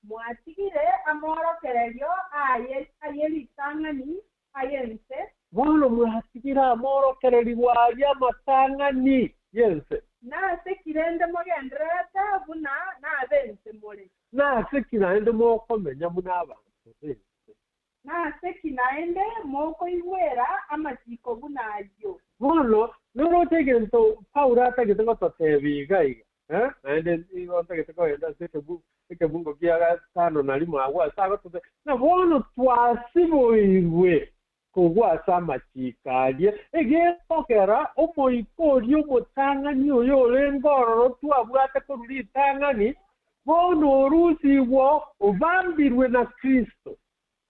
Mwatigire amorokererio aye ayeritang'ani ayense. Bono mwatigire amorokererio aria amatang'ani yense. Nase kirende mogendererete buna nabense more. Nase kinaende mokomenya buna abantu bense. Nase kinaende mokoigwera amachiko buna ayio. Bono noroche egento Paulo atagete gototebia iga iga. Naende igo ntagete kogenda ase ekebungo kia gatano na rimo agwo ase agototebia na bono twasiboirwe kogwa ase amachiko aria egekogera omoika oria omotang'ani oyo orenge ororo twabwate korwa ritang'ani bono orusigwa obambirwe na Kristo.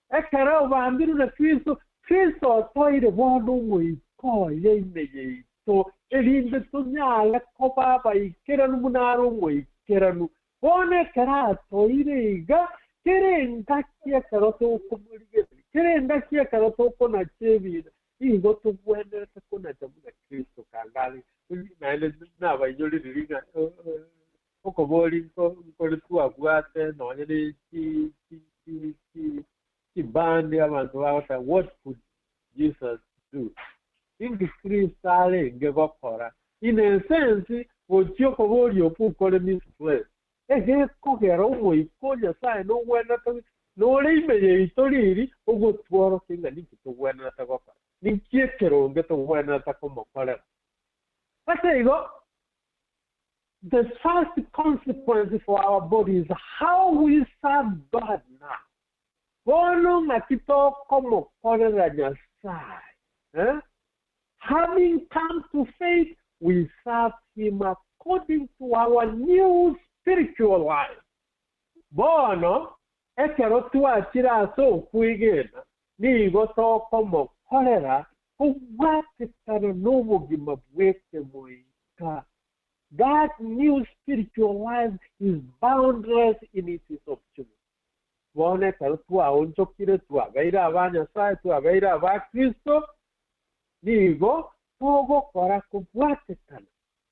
Ekero obambirwe na Kristo, Kristo otoire bono omoika oye ime yaito erinde tonyare koba abaikeranu buna are omoikeranu. Bono ekero atoire iga, kera engaki ekero tokomorigereria, kera engaki ekero tokonacha ebina, nigo togwenerete konacha buna Kristo kanga are. Naende nabainyorire riria ng'a okoboria nkore twabwate nonye ne chibandi abanto bagoteba what could Jesus do? Inki Kristo arenge gokora? In a sense, gochia okoboria okwo kore misplaced. Egekogera Omoika o Nyasae nogwenerete nore ime yaito riri ogotworokia ng'a ninki togwenerete gokora, ninki ekeronge togwenerete komokorera. Ase igo, the first consequence for our body is how we serve God now. Bono ng'aki tokomokorera Nyasae? Eh? Having come to faith, we serve him according to our new spiritual life. Bono, ekero twachire ase okwegena, nigo tokomokorera kobwatekana n'obogima bw'ekemoika. That new spiritual life is boundless in its opportunity. Bono ekero twaonchokire twabeire aba Nyasae, twabeire aba Kristo, nigo togokora kobwatekana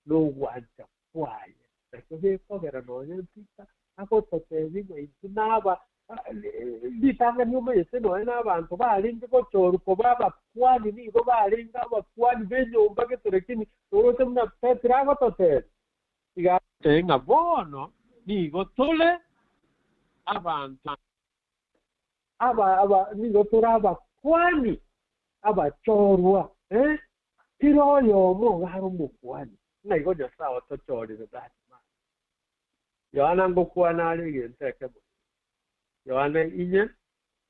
nogwancha kwaye. Nakio gekogera nonya Peter agototebia ng'a intwe naba ritang'ani omanyete nonya na abanto barenge gochorwa koba abakuani nigo barenge abakuani b'enyomba gete lakini toroche buna Petero agototebia iga agototebia ng'a bono nigo tore abanto aba aba nigo tore abakuani abachorwa eh kera oyomo iga are omokuani ng'a igo Nyasae otochorire that man. Yohana ngokwana are egento ekemo. Yohana inye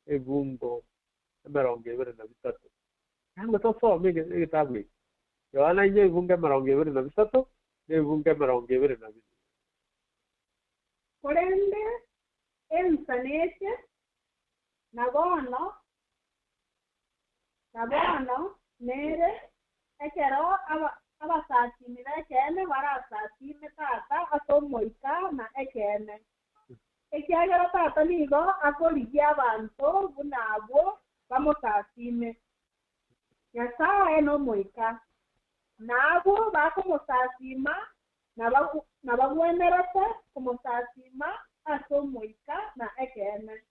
ebungo 23. Nabo tosome egetabu eke. Yohana inye ebungo 23 na ebungo 24. Korende ensa neche, na bono, na bono nere, ekero abasasimi b'ekeene barasasime Tata ase Omoika na ekeene, ekiagera Tata nigo akorigia abanto buna abwo bamosasime. Nyasae n'Omoika, na abwo bakomosasima nabagwenerete komosasima ase Omoika na ekeene.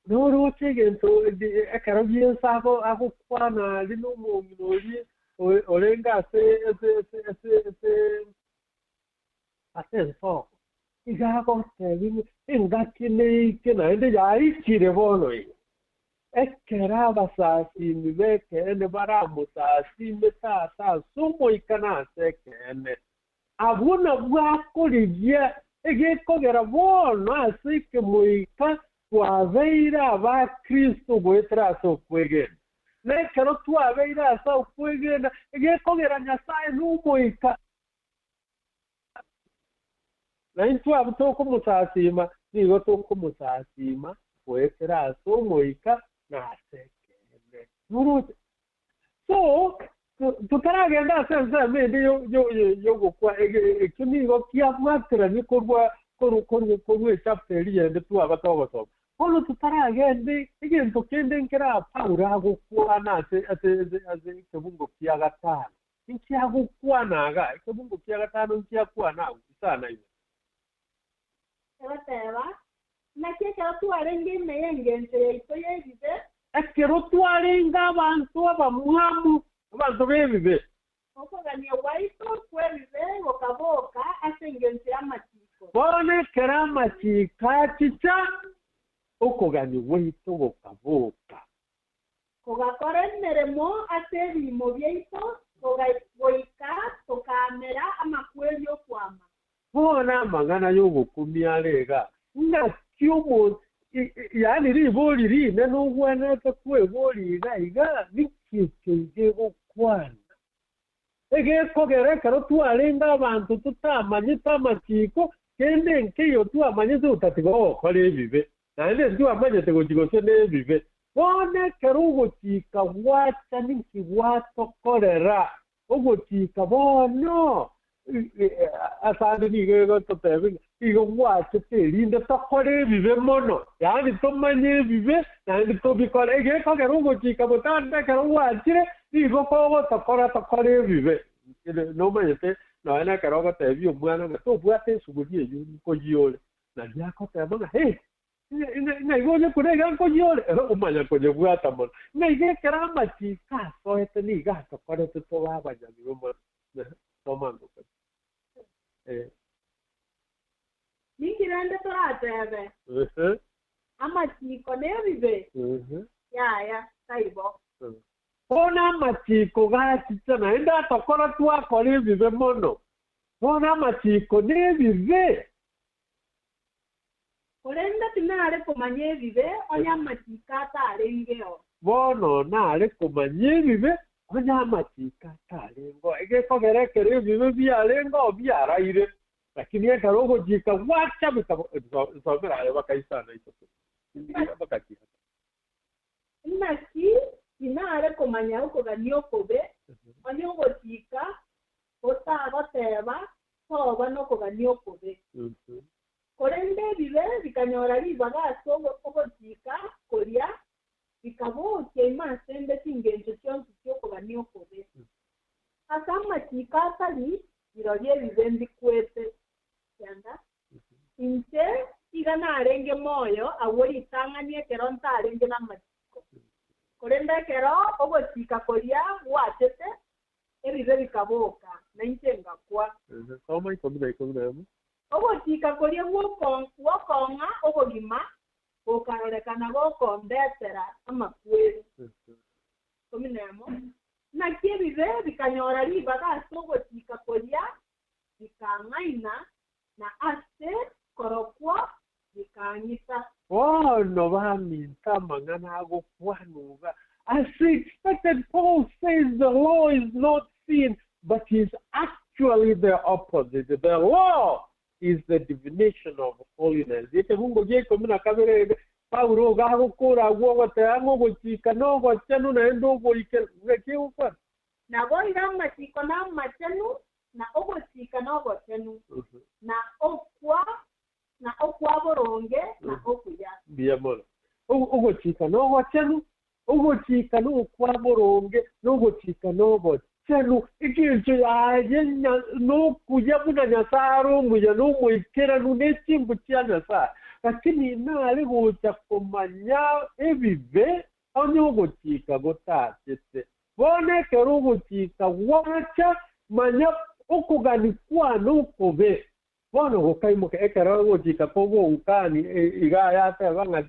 Noroche egento ekero Yeso agokwana aria nomong'ina oria orenge ase ase ase ase ase ase ensoko, iga agotebia ng'a engaki neike naende yaikire bono iga, ekero abasasimi b'ekeene baramosasime Tata ase Omoika na ase ekeene. Abwo nabwo akorigia egekogera bono ase ekemoika twabeire aba Kristo goetera ase okwegena. Na ekero twabeire ase okwegena, egekogera Nyasae n'Omoika, na intwe abwo tokomosasima, nigo tokomosasima goetera ase Omoika na ase ekeene. Moroche? So, totaragenda ase ensemo ende y'ogokwa, ekio nigo kiabwateranie korwa korwa echapter eria yende twaba togosoma. Bono totaragenda egento kende nkere aa Paulo agokwana ase ase ase ekebungo kia gatano. Inki agokwana igaa? Ekebungo kia gatano inki akwana agwo? Isana ime. Egoteba, Naki ekero twarenge ime y'engencho yaito y'ebibe. Ekero twarenge abanto abamwamu, abanto b'ebibe. Okogania gwaito kw'ebibe gokaboka ase engencho y'amachiko. Bono ekero amachiko achicha, okogania gwaito gokaboka. Kogakora emeremo ase ebiimo biaito, goika tokaamera amakweri okwama. Bono amang'ana y'ogokumia are iga, Ng'aki omonto, yaani ribori rinene ogwenerete kweboria iga iga, Niki eke iga egokwana? Egekogera ekero twarenge abanto totamanyete amachiko, kende nkeiyo twamanyete gotatiga ogokora ebibe, naende ntwamanyete gochia gose nebibe. Bono ekero ogochika gwacha ninki gwatokorera? Ogochika bono. Asande nigo egototebia ng'a igo gwachete erinde tokore ebibe mono, yaani tomanye ebibe naende tobikore. Egekogera ogochika botambe ekero gwachire nigo kogotokora tokore ebibe. Nomanyete nonya na ekero ogotebia omwana ng'a tobwate esuguri eyio nkoyia ore, nario agoteba ng'a eh, ng'a igo onye kore iga nkoyia ore, ere omanya konyebwata mono. Ng'a iga ekero amachiko asoete nigo atokorete tobe abanyabibe mono. Soma ngokore. Eh. Ninki rende toratebe? Amachiko nebibe? Yaya, taibo. Bono amachiko gachicha naende atokora twakora ebibe mono. Bono amachiko nebibe. Korende tinare komanya ebibe onye amachiko atarengeo. Bono nare komanya ebibe onye amachiko atarengeo. Egekogera ekero ebibe biarengeo biaraire, lakini ekero ogochika gwacha bikaba nsomera aye bakaisana isato bakachiaka. Naki tinare komanya okogania okobe onye ogochika gotagoteba toba nokogania okobe. Korende ebibe bikanyora ribaga ase ogochika koria, bikabokia ime ase 'nde chingencho chionsi chi'okogania okobe. Ase amachiko atari rirorio ebibe mbikwete. Kianda. Inche iga narenge moyo agwo ritang'ani ekero ntarenge namachiko, korende ekero ogochika koria gwachete, ebibe bikaboka, na inche ngakwa. Soma ikomi na ikomi na emo. Ogochika koria gw'okong'a obogima gokarorekana gokondetera amakweri. 11. Naki ebibe bikanyora ribaga ase ogochika koria bikang'aina, na ase korokwo bikang'ita. Bono baminto amang'ana agokwanwa iga, As expected, Paul says the law is not sin, but is actually the opposite. The law is the definition of holiness. Ekebungo gia ikomi na kabere iga, Paulo iga agokora agwo ogoteba ng'a ogochika nogochenu naende ogoikeranu. Ng'aki egokwana? Naboigo amachiko namachenu, na ogochika nogochenu, na okwa na okwa boronge, na okuya. Mbuya mono. Ogochika nogochenu, ogochika nokwa boronge, na ogochika nogochenu. Engencho yaye nokuya buna Nyasae are omuya na omoikeranu ne chimbu chia Nyasae. Lakini nare gocha komanya ebibe onye ogochika gotachete. Bono ekero ogochika gwacha, manya okogania kwane okobe. Bono gokaimoka ekero ogochika kw'oboukani iga ayateba ng'a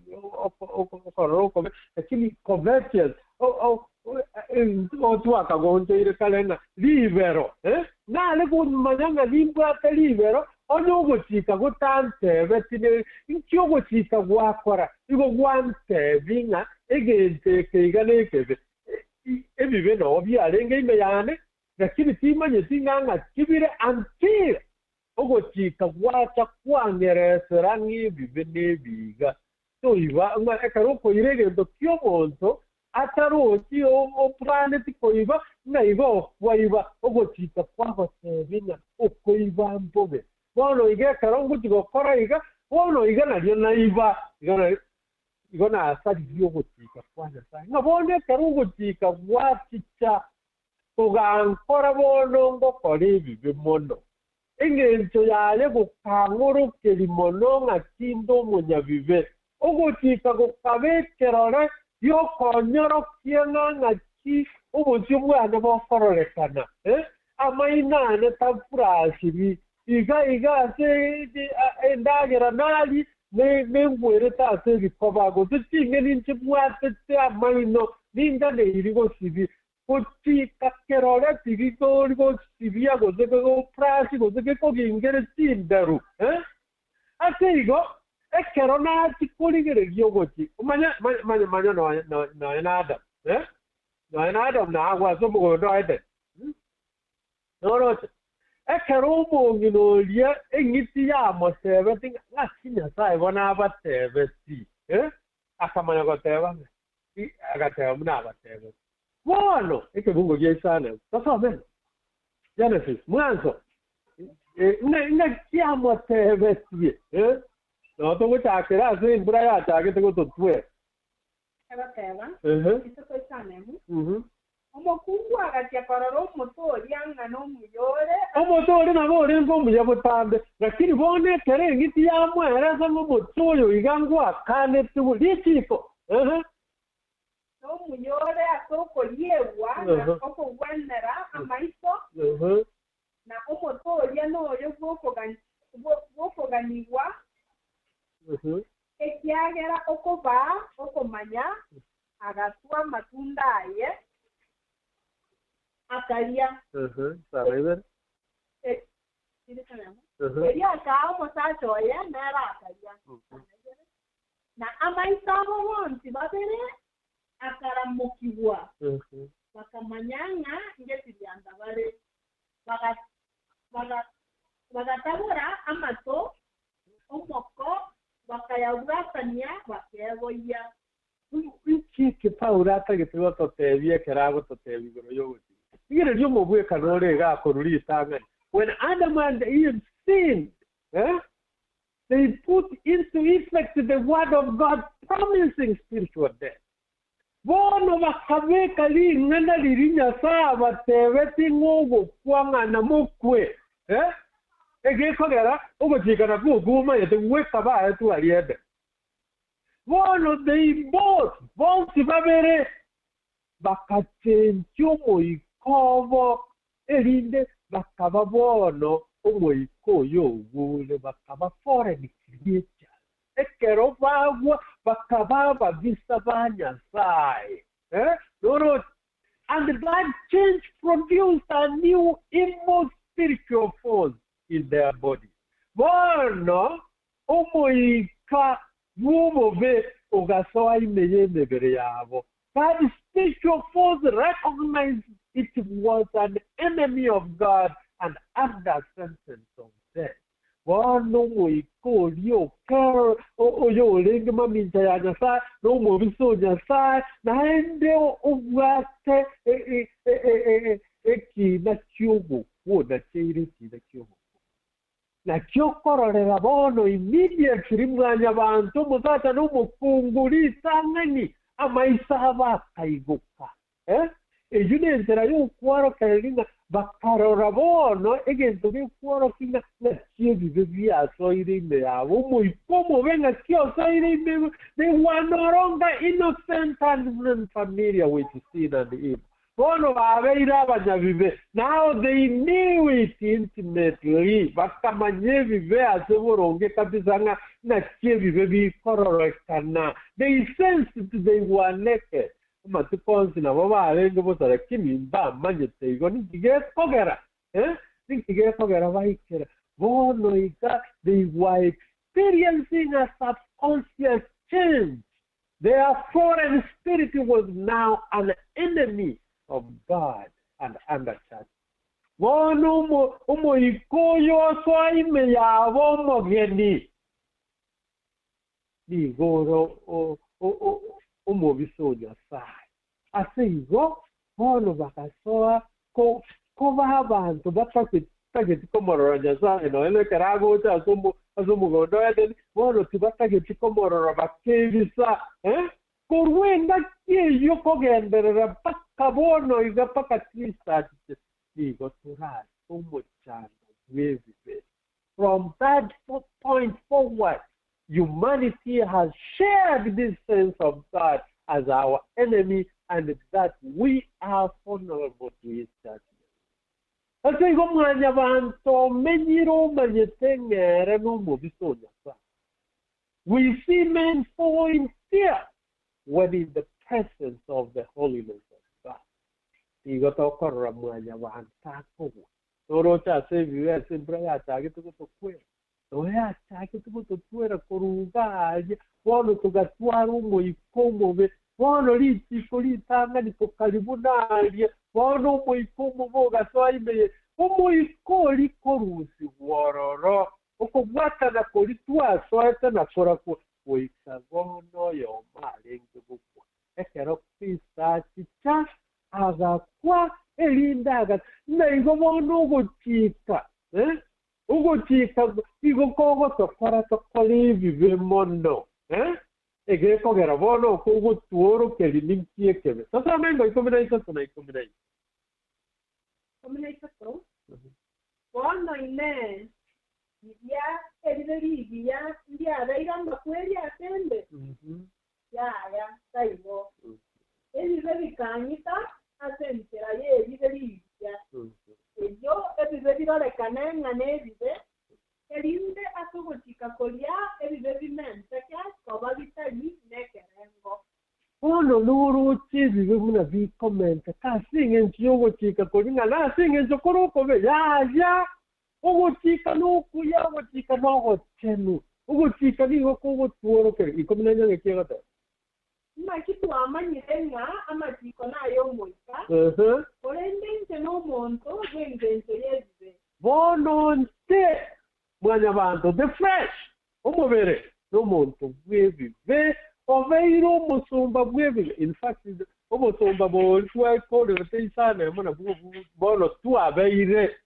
okorora okobe, lakini covetous otwakagonchoire kare ng'a ribero, nare komanya ng'a nimbwate ribero, onye ogochika gotantebeti ne inki ogochika gwakora, igo gwantebi ng'a egento eke iga nekebe. Ebibe noo biarenge ime yane, lakini timanyeti ng'a ng'aki bire until ogochika gwacha kwang'eresera ng'a ebibe nebiga. Toiba ng'a ekero okoira egento ki'omonto atarochi oplaneti koiba, ng'a igo okwaiba, ogochika kwagotebia ng'a okoiba mbobe. Bono iga ekero ngochia gokora iga, bono iga nario naiba, igo nario igo nasaririe ogochika kwa Nyasae. Ng'a bono ekero ogochika gwachicha kogankora bono ngokora ebibe mono. Engencho yaye gokang'orokeria mono ng'a tinde omonyabibe. Ogochika gokaba ekerore gi'okonyorokia ng'a ng'aki obosio bwane bokororekana. Amaino ane tafurasiri iga iga ase endagera narie nengwerete ase ebikoba, gose ching'eni nchibwatete amaino, ninganeiri gosibia. Gochika kerore tigikori gosibia gose kegofurashi gose gekogingere chinderu. Ase igo, ekero nachia korigereria ogochika, omanye, manya, manya nonya, nonya na Adamu, nonya na Adamu nagwe ase omogondo o Edeni. Noroche? Ekero omong'ina oria eng'iti yamotebeti ng'a ng'aki Nyasae bono abatebeti, akamanya goteba ng'a agateba buna abatebeti. Bono ekebungo gia isano, tosome Genesis, mwanso. Ng'aki amotebetie, eh? Nabo togochakera ase embura yachagete gototwera. Egoteba, Ehe. Isiko isanemu, Mhm. Omokungu agachia korora omote oria ng'a nomuya ore, Omote ori nabo orenge omuya botambe, lakini bono ekero eng'iti yamweresa ng'a omote oyo iga ngwakanetiwe richiko. Ehe. Nomuya ore ase okoriegwa na okogwenera amaiso, na omote oria noyo bw'okoganigwa, ekiagera okobaa okomanya, agatwa amatunda aye, akaria. Sara ibere. Erio akaa omosacha oye, nere akaria. Na amaiso abo bonsi babere akaramokigwa, bakamanya ng'a ngetirianda bare. Bagatabora amato omoko, bakayabwatania, bakeboyia. Nchiki Paulo atagete gototebia ekero agototebia igoro y'ogochika. Igereria omobwekano ore iga akorwa ritang'ani. When Adam and Eve sinned, eh, they put into effect the word of God promising spiritual death. Bono bakabeka ring'ana riri Nyasaye abatebeti ng'ogokwa ng'ana mokwe. Eh? Egekogera ogochika nakwo okumanyete gweka baetwe aria. Bono they both, bonsi babere, bakachenchia omoiko erinde bakaba bono omoiko oyo ogure, bakaba foreign creatures. Ekero bagwa bakaba ababisa ba Nyasaye. Eh? Noro, and that change produced a new evil spiritual force in their body. Bono omoika bw'obobe ogasoa ime y'emebere yabo. That spiritual force recognized it was an enemy of God and under sentence of death. Bono omoika oria okero oyo orenge mamincha ya Nyasaye na omobisa o Nyasaye naende obwate ekina ki'ogokwo cheire ekina ki'ogokwo. Nakio okororera bono immediately mwanyabanto omosacha na omokungu ritang'ani amaiso abo akaigoka. Eh? Eyio nenchera y'okworokereria ng'a bakarora bono egento gekworokia ng'a ng'aki ebibe biasoire ime yabo, omoika omobe ng'aki osoire ime. They were no longer innocent and unfamiliar with sin and evil. Bono babeire abanyabibe. Now they knew it intimately. Bakamanya ebibe ase boronge kabisa ng'a ng'aki ebibe bikororekana. They sensed they were naked. Amatuko onsi nabo barenge bosa, lakini mbamanyete igo ninki gekogera, eh? Ninki gekogera baikera bono iga. They were experiencing a subconscious change. Their foreign spirit was now an enemy of God and under church. Bono omoika oyo osoa ime yabo omogeni nigo ore omobisa o Nyasaye. Ase igo bono bagasoa koba abanto batageti komorora Nyasaye nonya ekero agocha ase omogondo o Edeni, bono tibatageti komorora, bakebisa, eh? Korwa engaki eyio kogenderera mpaka bono iga, mpaka Kristo achiche, nigo torase omochando bw'ebibe. From that point forward, humanity has shared this sense of God as our enemy and that we are vulnerable to his judgment. Ase igo mwanyabanto omenyire omanyete ng'ere n'omobisa o Nyasaye. We see men fall in fear when in the presence of the holiness of God. Igo tokorora mwanyabanto akogwa. Toroche ase ebibe ase embura yachagete gotokwera. Noyachagete gototwera koruga aria, bono togatwara omoika omobe. Bono richiko ritang'ani tokaribuna aria, bono omoika omobe ogasoa ime. Omoika ori korusigwa ororo, okobwatana kori twasoete na korakwo goika bono oyomo arenge gokwa. Ekero Kristo achicha agakwa erinde aga naigo bono ogochika, eh? Ogochika igo kogotokora tokore ebibe mono, eh? Egekogera bono okogotworokeria ninki ekebe. Tosome ngo 13 na 14. 13. Bono inee, riria erire rigiya ndiabeire amakweri ase 'nde? Yaya, taibo. Ebibe bikang'ita ase enchera y'eribe rigiya. Erio ebibe birorekane ng'a nebibe, erinde ase ogochika koria ebibe bimenteke koba bitari nekerengo. Bono noroche ebibe buna bikomenteka ase engencho y'ogochika koria ng'a nase engencho kore okobe? Yaya! Ogochika nokuya, ogochika nogochenu. Ogochika nigo kogotworokereria. 14 ng'aki egoteba? Naki twamanyire ng'a amachiko nay'Omoika, korende inche nomonto bw'engencho y'ebibe. Bono inche, Mwanyabaanto, the flesh, omobere, nomonto bw'ebibe, obeire omosomba bw'ebibe. In fact, obosomba boria twakorerete isano emo nabwo bono twabeire.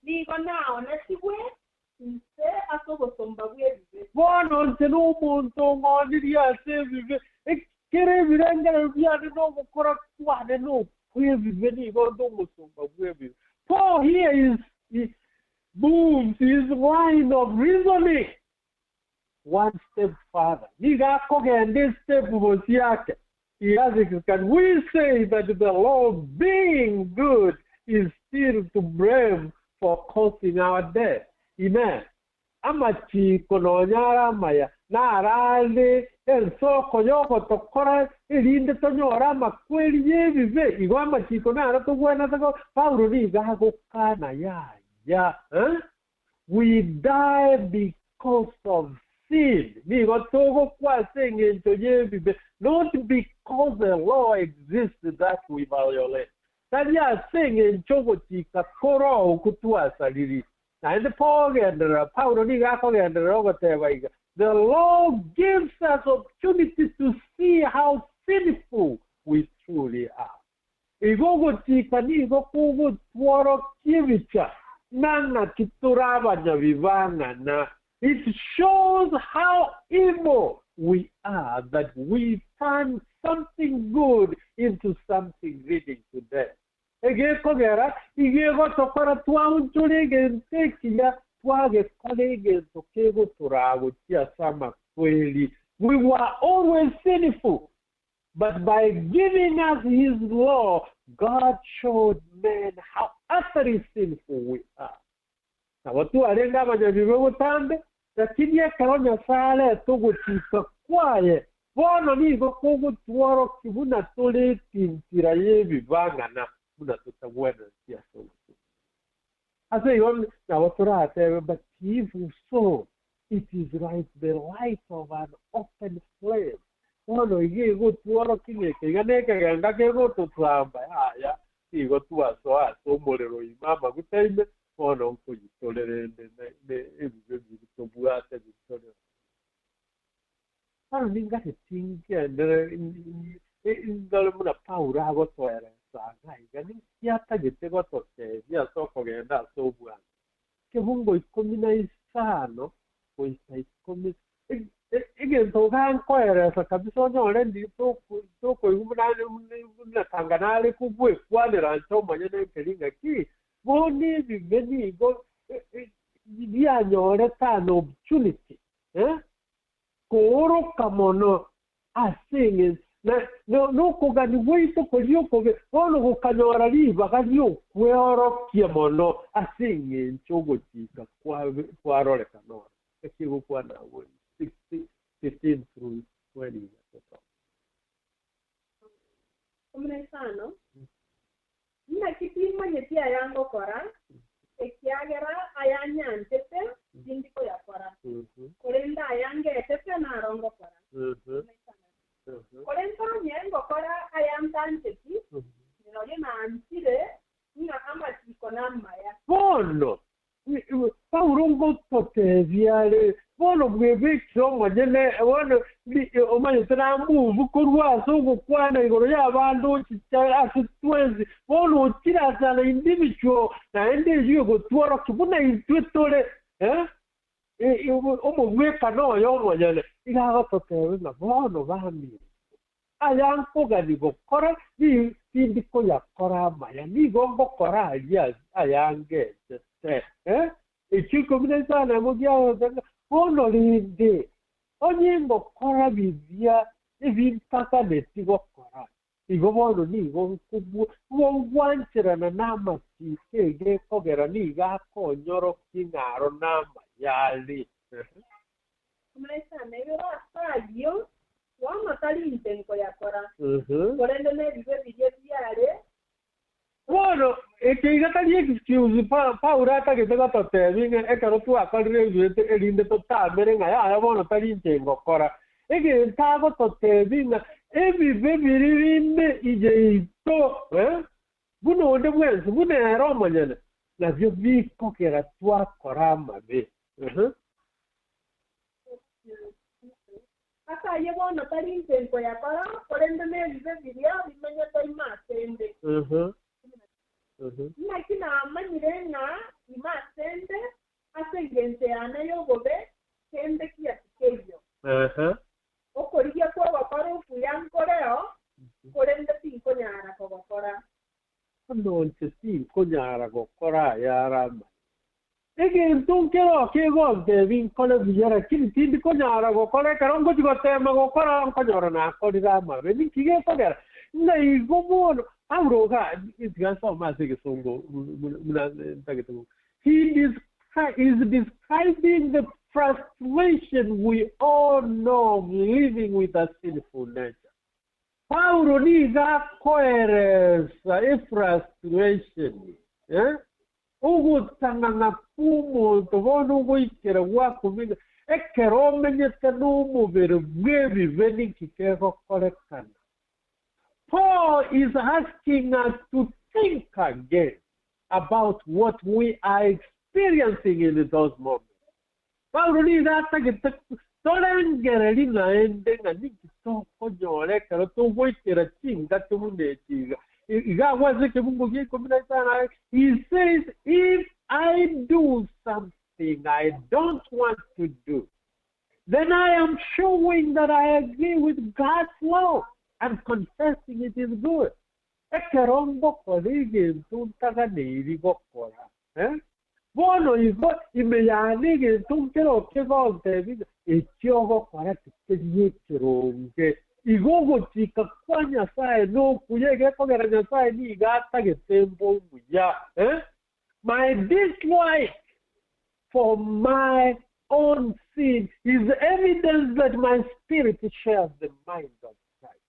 Nigo naonetigwe inse ase obosomba bw'ebibe. Bono inche nomonto ong'onirie ase ebibe, ekero ebirengererio biane na ogokora kwane nokw'ebibe, nigo nde omosomba bw'ebibe. Paul here is he moves his line of reasoning one step further. Nigo akogenda estep bosio ake. He asks, Can we say that the law being good is still to blame for causing our death? Inee! Amachiiko nonya are amaya, naro are ensoko y'ogotokora erinde tonyore amakweri y'ebibe? Igo amachiiko naro togwenerete go Paulo nigo agokana yaya, eh? We die because of sin, nigo togokwa ase engencho y'ebibe, not because a law exists that we violate, tari ase engencho ogochika kore okwo twasaririe. Naende pogenderera, Paulo nigo akogenderera ogoteba iga, The law gives us opportunity to see how sinful we truly are. Igo ogochika nigo kogotworokia ebicha ng'a ng'aki tore abanyabibang'ana. It shows how evil we are that we turn something good into something leading to death. Egekogera igo egotokora twaonchore egento ekiya twagekora egento kegotoraa gochia ase amakweri. We were always sinful. But by giving us his law, God showed men how utterly sinful we are. Nabo twarenge abanyabibe botambe, lakini ekero Nyasae arete ogochika kwaye, bono nigo kogotworokia buna tore etintira y'ebibang'ana buna totagwenereti ase ogochika. Ase igo nabo toratebe, But if so, it is like the light of an open flame. Bono iga egotworokia ng'a eke iga nekegenga kegototwamba, yaya, nigo twasoa ase omorero ime amaguta ime, bono nkoyitorera ende ebibe biria tobwate bitorere. Bono ninganetie ngendere ndore buna Paulo agotoeresa iga iga, ninki atagete gototebia ase okogenda ase obwango. Kebungo 15 goika ikomi egento iga nkoeresa kabisa onyore ndi tokoigwa buna buna tanga nare kogwekwanera inche omonyene nkeri ng'aki, bono ebibe nigo bianyorete an opportunity eh, kooroka mono ase eng'encho na nokogania gwaito koria okobe bono gokanyora ribaga ri'okweorokia mono ase eng'encho ogochika kwarorekana ore. Ekegokwana agwo 15 through 20 iga tosome. 15, Naki timanyeti aya ngokora, ekiagera aya nyanchete tindi koyakora, korende aya ngetete naro ngokora. Korende onye ngokora aya ntancheti, rirorio nanchire ng'a amachiko namaya. Bono Paulo ngototebia are, bono bwebekire omonyene, bono omanyete namove korwa ase ogokwana igoro y'abande ochicha ase twensi, bono ochire ase an individual, naende eyio egotworokia buna intwe tore. Eh? Omogwekano oyo omonyene iga agototeba ng'a bono baminto, aya nkogani gokora tindi koyakora amaya, nigo ngokora aria ayangechete. Eh? Ekio 15 giagote ng'a bono rende onye ngokora biria ebintaganeti gokora, igo bono nigo ngogwancherana na amachiko egekogera nigo akonyorokia ng'aro na amayari. 15 ase ayio, bono tari inche nkoyakora, korende nebibe biria biare. Bono eke iga tari excuse Paulo atagete gototebi ng'a ekero twakorire ebinto erinde totamere ng'a yaya bono tari inche ngokora. Egento agototebi ng'a ebibe biri binde ije ito, buna onde bwensi, buna ere omonyene, nabio bikogera twakora amabe. Ase ayio bono tari inche nkoyakora, korende nebibe biria bimenyete ime ase ende. Naki namanyire ng'a ime ase ende, ase engencho yane y'obobe, kende kiatikeiyo. Okorigia kw'ogokora okuya nkoreo, korende tinkonyara kogokora. Nonche tinkonyara gokora ayare amaya. Egento nkero kegontebi nkore buya, lakini tindi konyara gokora ekero ngochi gotema gokora nkonyora nakorire amabe. Ninki gekogera? Ng'a igo bono Paulo iga tiga nsome ase egesongo buna ntagete gokora. He is describing the frustration we all know of living with a sinful nature. Paulo niga akoeresa efrustration, eh? Ogotang'ang'a kw'omonto bono ogoikera gwakumenya ekero omenyete n'omobere bw'ebibe ninki kegokorekana. Paul is asking us to think again about what we are experiencing in those moments. Paulo niga atagete torengereri naende ng'a ninki tokonyora ekero togoikera chingaki buna echiga. Iga agwase ekebungo gia 15, he says, if I do something I don't want to do, then I am showing that I agree with God's law and confessing it is good. Ekero ngokora egento ntaganeiri gokora, eh? Bono igo ime yane egento nkero kegontebi ekio ogokora tikeri ekeronge. Igo ogochika kwa Nyasaye nokuya egekogera Nyasaye nigo atagete mbo omuya. Eh? My dislike for my own sin is evidence that my spirit shares the mind of Christ.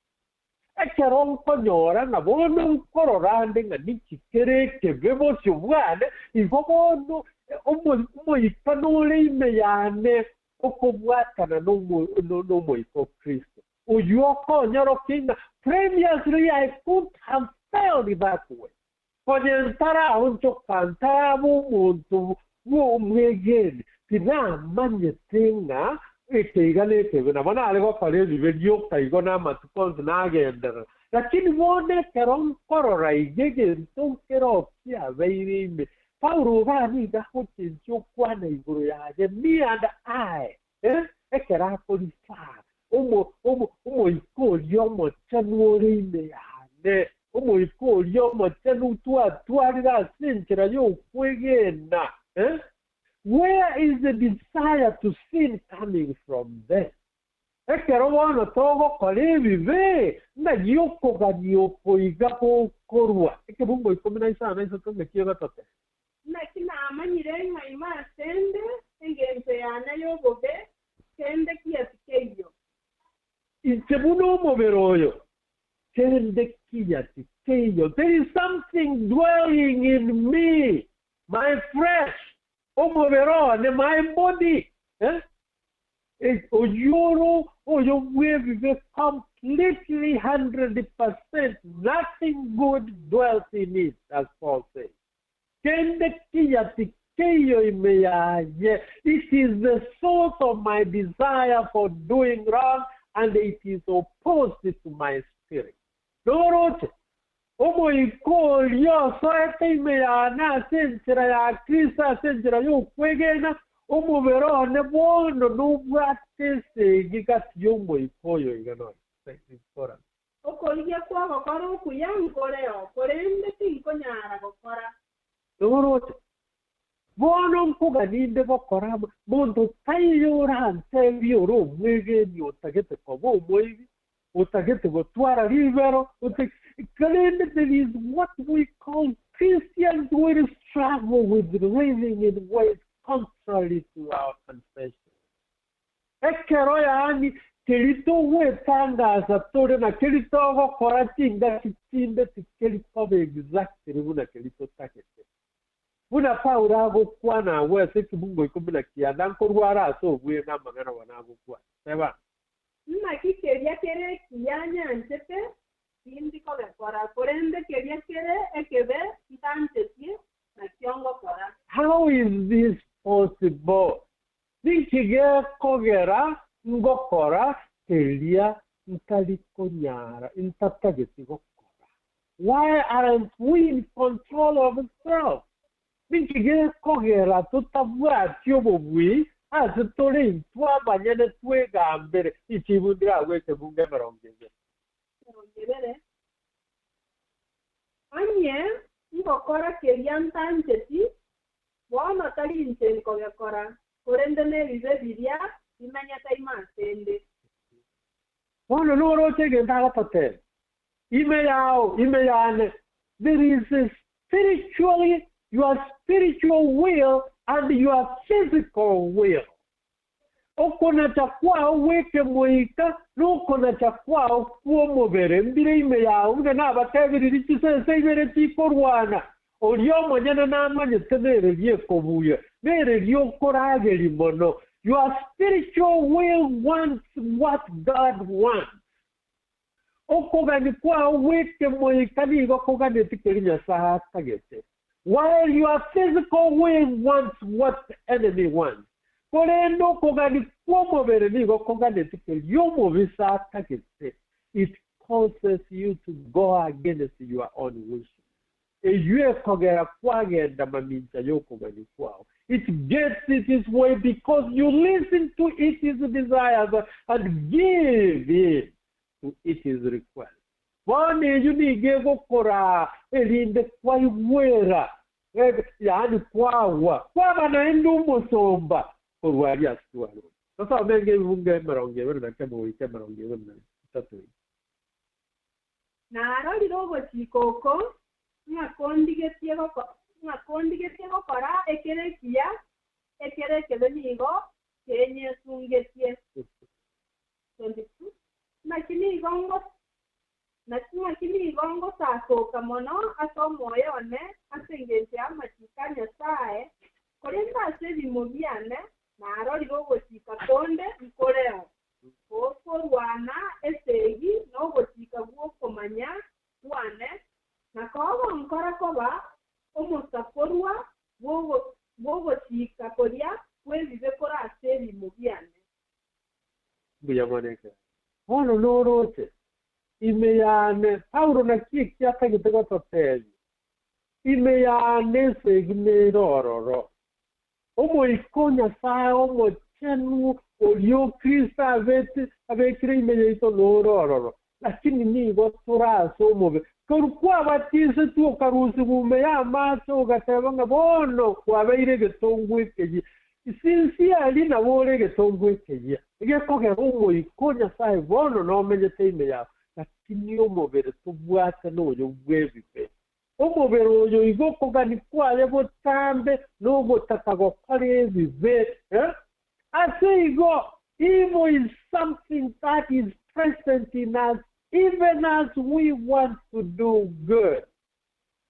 Ekero nkonyora ng'a bono nkorora nde ng'a ninki kere ekebe bosio bwane, igo bono omoika nore ime yane okobwatana n'omoika o Kristo. Oyo okonyorokia ng'a previously I could have failed that way. Konye ntaraonchoka ntaraba omonto bw'omwegeni, tinamanyete ng'a ekeiga na ekebe nabo nare gokora ebibe rioka igo na amatuko onsi nagenderera. Lakini bono ekero nkorora iga egento nkero kiabeire ime, Paulo iga nigo agochenchia okwana igoro yaye, me and I, eh? Ekero akorifaa omoika oria omochenu ore ime yane, omoika oria omochenu twatwarire ase enchera y'okwegena, eh? Where is the desire to sin coming from then? Ekero bono togokora ebibe, ng'a okogania okoiga gokorwa. Ekebungo 15 ng'aki egotote. Naki namanyire ng'a ime ase ende, engencho yane y'obobe, kende kiatikeiyo. Inche buna omobere oyo, kende kiatikeiyo. There is something dwelling in me, my flesh, omobere one, my body. Eh? Oyoro oyo bw'ebibe completely 100%, nothing good dwells in it, as Paul says. Kende kiatikeiyo ime yaye. It is the source of my desire for doing wrong, and it is opposed to my spirit. Noroche, omoika oria osoete ime yane ase enchera ya Kristo, ase enchera y'okwegena, Omobere one bono nobwate esegi gati y'omoika oyo iga nonya. Kora. Okorigia kw'ogokora okuya nkoreo, korende tinkonyara gokora. Noroche. Bono nkoganinde gokora amo, monto taiyo orantebie ore omwegeni otagete koba omoibi, otagete gotwara ribero, korende there is what we call Christians will struggle with living in ways contrary to our confession. Ekero yaani keri togwetangasa tore na keri togokora chingaki chinde tikeri koba exactly buna keri totagete. Buna Paulo agokwana agwo ase ekebungo 19, nkorwara ase obwene amang'ana bono agokwana. Teba. Naki keria kere ekiya nyanchete, tindi kogekora, korende keria kere ekebe ntanchetie, nakio ngokora. How is this possible? Ninki gekogera ngokora keria ntari konyara, ntatageti gokora? Why aren't we in control of self? Ninki gekogera totabwati obobui ase tore intwe abanyene twegambere ichibundire agwo ekebungo 20. 20. Onye ngokora keria ntancheti, bono tari inche nkogekora, korende nebibe biria bimenyete ime ase 'nde. Bono noroche egento agototebia, ime yao, ime yane, there is a spiritually, your spiritual will and your physical will. Okonacha kwao gw'ekemoika na okonacha kwao kw'omobere mbire ime yao, buna nabatebirie chisese ibere chikorwana, oria omonyene namanyete nere riekobuya, nere riokorageri mono. Your spiritual will wants what God wants. Okogani kwao gw'ekemoika nigo koganeti keri Nyasae atagete. While your physical will wants what the enemy wants. Korende okogani kw'omobere nigo koganeti keri omobisa atagete. It causes you to go against your own wishes. Eyio ekogera kwagenda mamincha y'okogani kwao. It gets its way because you listen to its desires and give in to its request. Bono eyio nigo egokora erinde kwaigwera, yaani kwagwa, kwaba naende omosomba korwa aria ase twarure. Tosome enge ebibungo 21 goika 23 iga. Narorire ogochika oko, ng'a kondigetie ng'a kondigetie gokora ekere ekiya, ekere ekebe nigo kenyesungetie. 22. Naki nigo ngo naki nigo ngosasoka mono ase omoyo one ase engencho y'amachiko a Nyasae, korende ase ebimo biane narorire ogochika konde nkoreo, gokorwana esegi na ogochika gw'okomanya kwane, na kogonkora koba omosakorwa bw'ogochika koria kw'ebibe kore ase ebimo biane. Mbuya mono ekero. Bono noroche, ime yane, Paulo naki eki atagete gototebia, ime yane esegi nere ororo. Omoika o Nyasae omochenu oria o Kristo abete abekire ime yaito nore ororo. Lakini nigo tore ase omobere. Korwa kwabatisetwe okarusigwa ime y'amache ogateba ng'a bono kwabeire egetongo ekeyia. Sincerely nabo ore egetongo ekeyia. Egekogera omoika o Nyasae bono nomenyete ime yao. Lakini omobere tobwate noyo bw'ebibe. Omobere oyo igo okogani kwaye botambe nogotaka gokora ebibe. Ase igo, evil is something that is present in us even as we want to do good.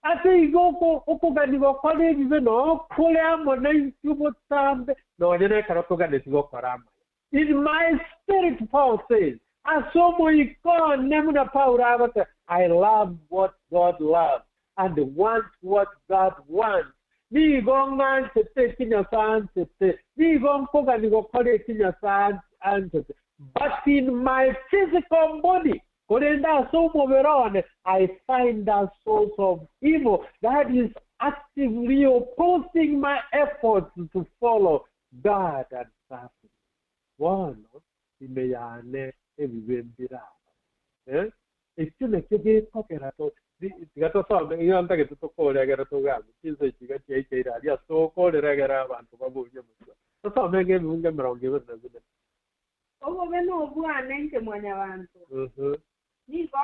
Ase igo okogani gokora ebibe nokore amo naintwe botambe nonye nekero toganeti gokora amaya. In my spirit, Paul says, ase omoika one buna Paulo agote, I love what God loves and want what God wants. Nigo ng'anchete eki Nyasae anchete, nigo nkogani gokora eki Nyasae anchete. But in my physical body, korende ase omobere one, I find a source of evil that is actively opposing my efforts to follow God had served me. Bono ime yane ebibe mbiraba. Eh? Ekio nakio gekogera to tiga tosome iga ntagete tokore egere togambe chinsa echi iga chiaikeire aria ase togokorera egere abanto baborie omosio. Tosome iga ebibungo emerongo ebere na bine. Obobe nobwane inche Mwanyabanto. Nigo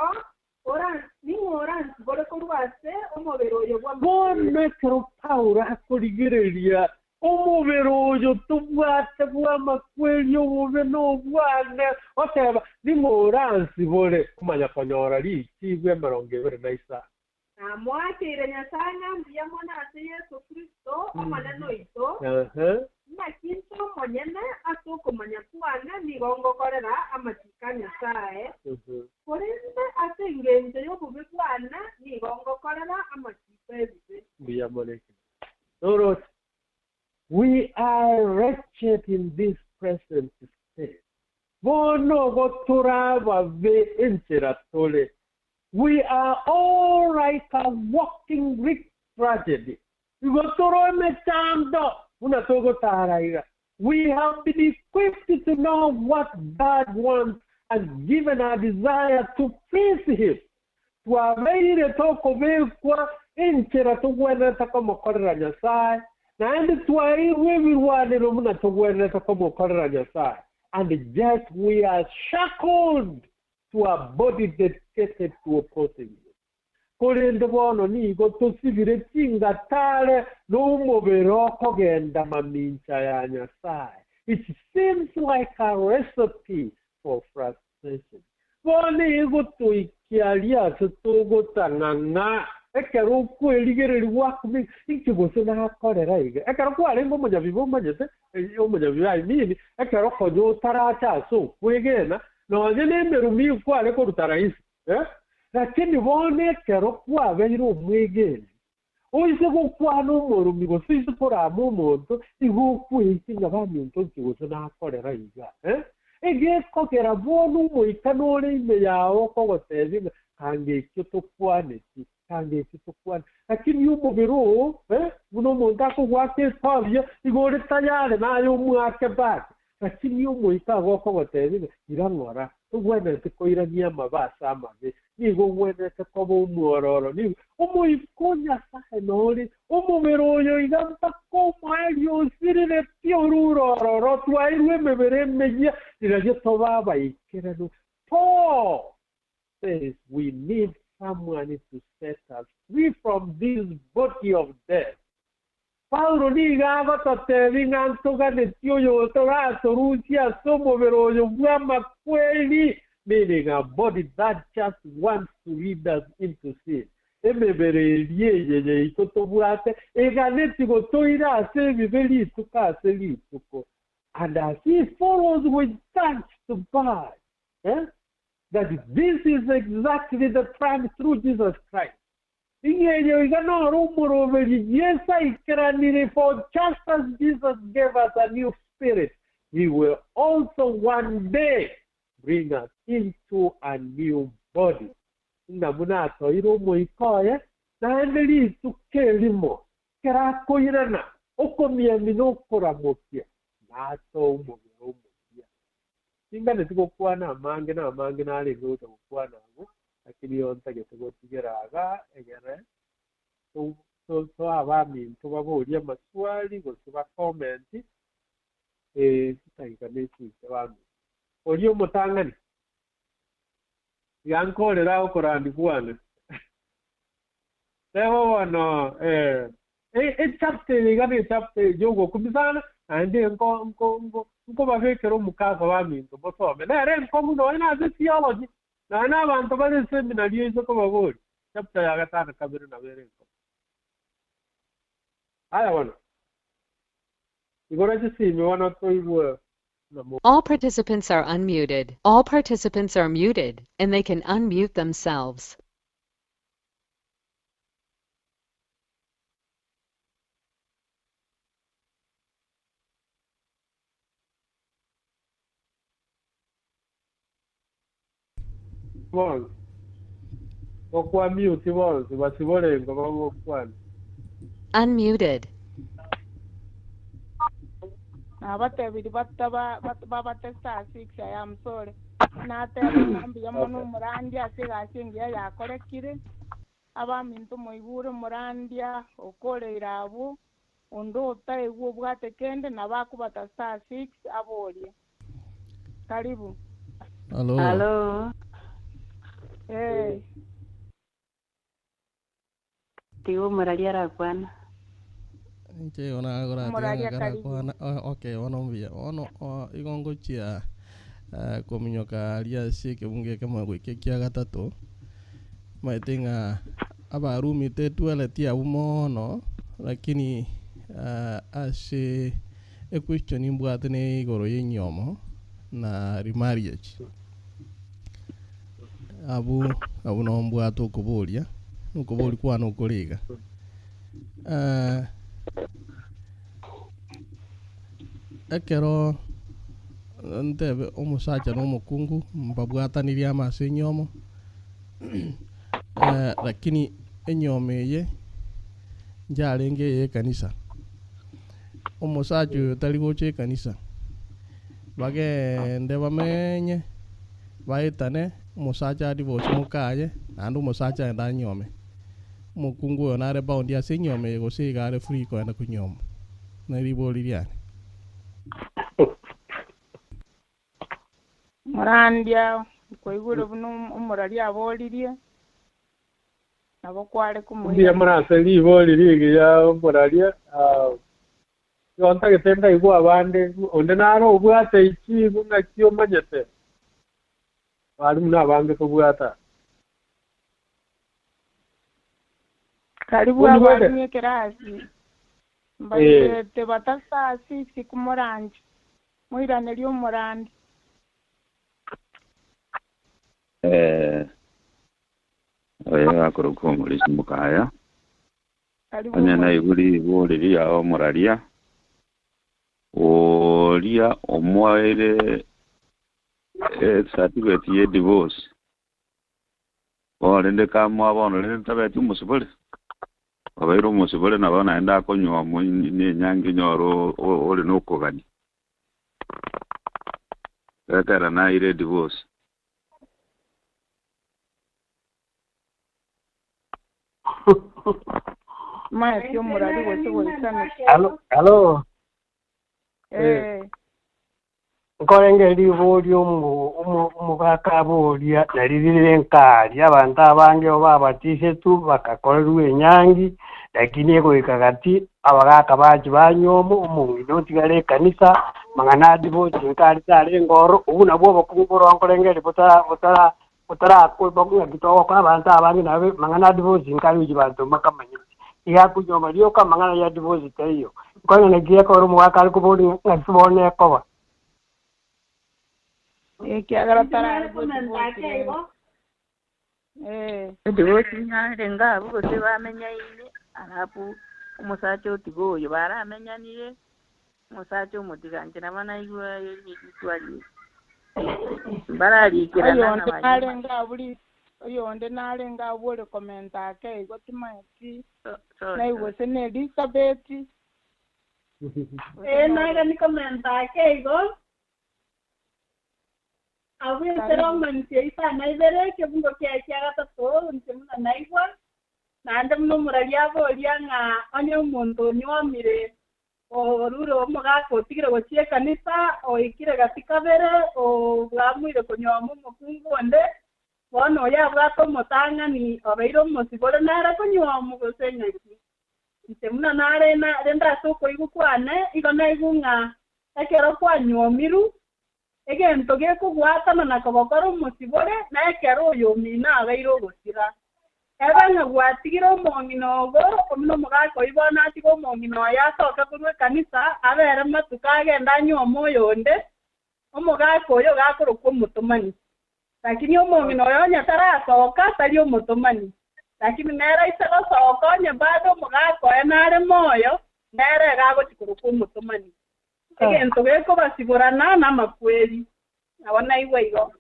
ora ning'o oransibore korwa ase omobere oyo bw'amakweri? Bono ekero Paulo akorigereria omobere oyo tobwate bw'amakweri obobe nobwane, oteba, Ning'o oransibore? Omanya konyora richibu emerongo ebere na isano. Namoakeire Nyasae ng'a mbuya mono ase Yeso Kristo, Omonene oito, naki inche omonyene ase okomanya kwane nigo ngokorera amachiko a Nyasae, korende ase engencho y'obobe bwane nigo ngokorera amachiko 'ebibe. Mbuya mono ekero. Noroche? We are wretched in this present state. Bono igo tore ababe enchera tore. We are all like a walking Greek tragedy. Igo tore emechando buna togotara iga. We have been equipped to know what God wants and given a desire to please him. Twabeire tokobekwa enchera togwenerete komokorera Nyasae, naende twaeirwe ebirwanero buna togwenerete komokorera Nyasae, and yet we are shackled to a body dedicated to opposing him. Korende bono nigo tosibire chingatare nomobere okogenda mamincha ya Nyasae. It seems like a recipe for frustration. Bono egotoikia aria ase togotang'ang'a ekero okwerigereria gwakumia, inki gose nakorera iga? Ekero kwarenge omonyabibe omanyete, omonyabibe I mean, ekero konya otaracha ase okwegena, nonye na emerumi kware koruta rahisi, eh? Lakini bono ekero kwabeire omwegeni, oise gokwana omorumi gose oise korama omonto, igo okweisia ng'a baminto inki gose nakorera iga, eh? Egekogera bono omoika nore ime yao okogotebia ng'a kanga ekio tokwaneti, kanga ekio tokwaneti. Lakini omobere oo, eh, buna omonto akogoaka etobia, igo ore tayari naye omoake back. Lakini omoika ago okogotebia ng'a ira ng'ora, togwenereti koirania amabe ase amabe, nigo ogwenerete koba omwororo. Nigo omoika o Nyasae nore omobere oyo iga mpaka omoerio osirire pi orure ororo, twairwe emebere emeyia, rirorio tobe abaikeranu. Paul says we need someone to set us free from this body of death. Paulo nigo agototebia ng'a ntoganetie oyotoratorusie ase omobere oyo bw'amakweri, meaning a body that just wants to lead us into sin. Emebere eria eye yaito tobwate eganetie gotoira ase ebibe rituko ase rituko. And as he follows with thanks to God, eh, that this is exactly the plan through Jesus Christ. Ing'eyo iga noro omoroberio Yeso aikeranire, for just as Jesus gave us a new spirit, he will also one day bring us into a new body. Ng'a buna atoeire omoika oye, naende rituko erimo ekero akoirana, okomiamia na okoramokia, natoe omobere omoyia. Tinganeti gokwana amange na amange narenge gocha gokwana abwo, lakini igo ntagete gotigera iga egere to abaminto baborie amaswali gose ba comment, chidakika ne chinke baminto. Oria omotang'ani, iga nkorera okorandi kwane. Teba bono echapter eye iga ne echapter eye ogokumia sana, naende nko nko nko nkobabekera omokaso baminto mosome. Nere enkong'u nonya na ase theology, nonya na abanto bare eseminari oise kobaboria, chapter ya gatano kabere nabo ere enkong'u. Aya bono, igora chisimi bono toigwe buna mo. All participants are unmuted. All participants are muted and they can unmute themselves. Bonsi gokwa mute bonsi basiborengo bagokwana. Unmuted. Nabatebirie bataba babate star 6 I am sorry. Nateba ng'a mbuya mono omorandia ase egasi engiya yakorekire, abaminto moigure omorandia okoreire abwo, onde otaigwa obwate kende nabo akobata star 6 aborie. Karibu. Halo. Halo. Eh. Tiga omoraria arakwana. Inche igo nagoratiga Omoraria ng'a karibu. karakwana okay bono mbuya. Bono igo ngochia kominyoka aria ase ekebungo ekemo goika ekia gatato, omanyete ng'a Abarumi tetweretie abwo mono, lakini ase equestion mbwate ne igoro y'enyomo na remarriage. Abwo abwo noo mbwate okoboria, na okoboria kwane okore iga. Ekero ntebe omosacha na omokungu mbabwatanirie amo ase enyomo, lakini enyomo eye njarenge eye ekanisa. Omosacha oyo tari gocha ekanisa, bagende bamenye, baetane, omosacha adivorce mokaye, naende omosacha aende anyome. Omokungu oyo nare bound ase enyomo eye gose iga are free kogenda konyuoma? Neribori riane. Morandia, kwaigure buna omoraria aboririe, nabo kware Mbuya komoiraneria. mono ase ribori rigiya omoraria. Igo ntagete ndaigwe abande, onde nare obwate ichibu ng'aki omanyete? Abarimu nabange tobwate aa. Karibu Onyigwete? abarimu ekerasi, mbaigwete bata saa 6 komoranche, moiranerie omorandi. Oyo gakorokwa omorisia mokaya. Karibu Onye omorisia. naigure ribori riao omoraria, oria omoeire certificate ye divorce. Bono rende kamoa bono rende ntabeti omosibore. Obeire omosibore nabo naende akonywa ne enyangi nyoro ore nokogania. Ekero naire divorce. Maeti omorari gose goisaneka. Halo, halo. Nkorenge ribori omogaka aboria nari rire nkari abanto abange babatisetu bakakorerwa enyangi lakini egoika gati abagaka bachi banyoma omong'ina otigare ekanisa mang'ana adivosi nkari tare engoro obwo nabwo obokungu borwa nkorengeri botara botara botara ng'aki togokora abanto abange nabe mang'ana adivosi nkari gochi banto mbakamanyeti iga akonyoma rioka mang'ana ya divosi taiyo nkorenge naki ekero omogaka are kobori ng'aki bono ekoba. Ekiagera taraigwa divorce rende. Edivosi nyarenge abwo gose bamenyaine alafu omosacha otiga oyo baramenyanire omosacha omotiga inche nabo naigwa ritwari bararikerana Oyonde na narenge abwo oyonde narenge abwo ore komenta ake igo timaeti sorry naigwe gose na Elizabeth gose Naga nore ni komenta ake igo abwo ensere karibu. omantie isana ibere ekebungo kiaye kia gatato inche buna naigwa naende buna omoraria aboria ng'a onye omonto onywomire orure omogaka otigire gochia ekanisa oikire gati kabere obwamuire konywoma omokungu onde bono oyo abwate omotang'ani obeire omosibore nere konywoma gose ng'aki. Inche buna nare rende ase okoigwa kwane igo naigwa ng'a ekero kwanywomiru egento gekogwatana na kogokora omosibore na ekero oyo omino abeire ogosira. Ebe ng'a gwatigire omong'ina ogo omuna omogaka oyio bono atiga omong'ina oyo asoke korwa ekanisa abere matuko agende anywome oyonde omogaka oyo gakorokwa omotomani. Lakini omong'ina oyo onye tarasoka tari omotomani. Lakini nere aise gosoka onye bado omogaka oye nare moyo nere iga agochi korokwa omotomani. Egento gekobasiborana na amakweri. Nabo naigwa igo.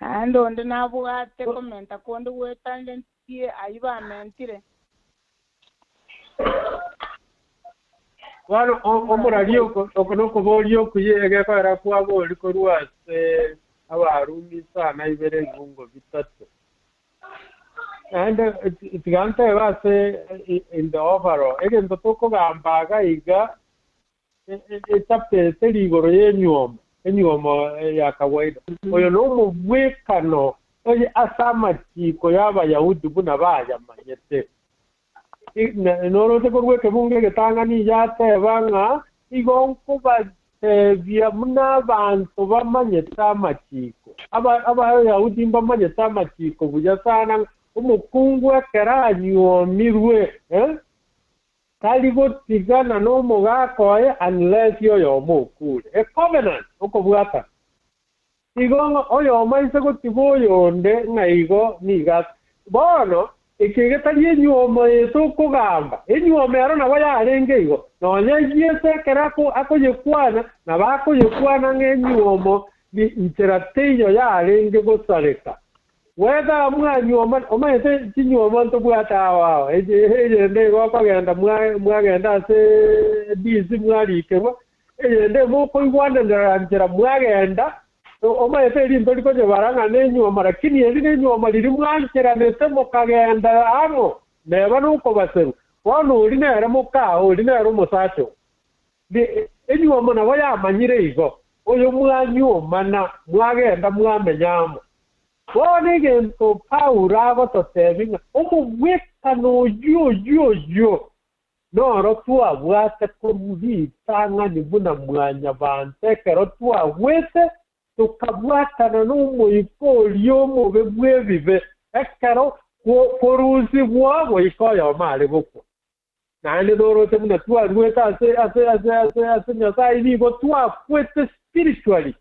Naende onde nabwate komenta konde gwetandetie aywo bamentire. Bono omorari oko nokoboria okuya egekoera kwabori korwa ase Abarumi isano ibere ebibungo bitato. Naende tiga ntebe ase in the overall, egento tokogamba iga iga, echapter eye teri igoro y'enywomo, enywomo ya kawaida. Oyo nomobwekano oye ase amachiko y'Abayahudi buna bayamanyete. Noroche korwa ekebungo egetang'ani yateba ng'a igo nkobatebia buna abanto bamanyete amachiko. Abayahudi mbamanyete amachiko buya sana ng'a omokungu ekero anyuomirwe, tari gotigana nomogaka oye unless oyomo okure. A covenant, okobwatana. Igo ng'a oyomo aise gotiga oyonde ng'a igo nigo ase. Bono, eke getari enyuomo eye tokogamba, enyuomo ero nabo yarenge igo, nonya Yeso ekero akoyekwana, nabo akoyekwana ng'a enyuomo nchera teiyo yarenge gosareka. Whether mwanyuomana, omanyete chinyuomo ntobwate ao ao, eyende igo okogenda mwagenda ase DC mwarikerwa, Eyende mokoigwananera nchera mwagenda, omanyete erinto rikonyebara ng'a nenyuoma, lakini eri nenyuoma riria mwancheranete mokagenda amo, neba nokobaserwa. Bono oria nere mokao, oria nere omosacha oo. Enyuomo nabo yamanyire igo, oyo mwanyuomana, mwagenda mwamenya amo. Bono egento Paulo agototebia ng'a omogwekano oyio oyio oyio Noro twabwate korwa ritang'ani buna mwanyabanto ekero twagwete, tokabwatana n'omoika oria omobe bw'ebibe, ekero korusigwa goika oyomo are gokwa. Naende noroche buna twaruete ase ase ase ase ase Nyasae nigo twakwete spiritually.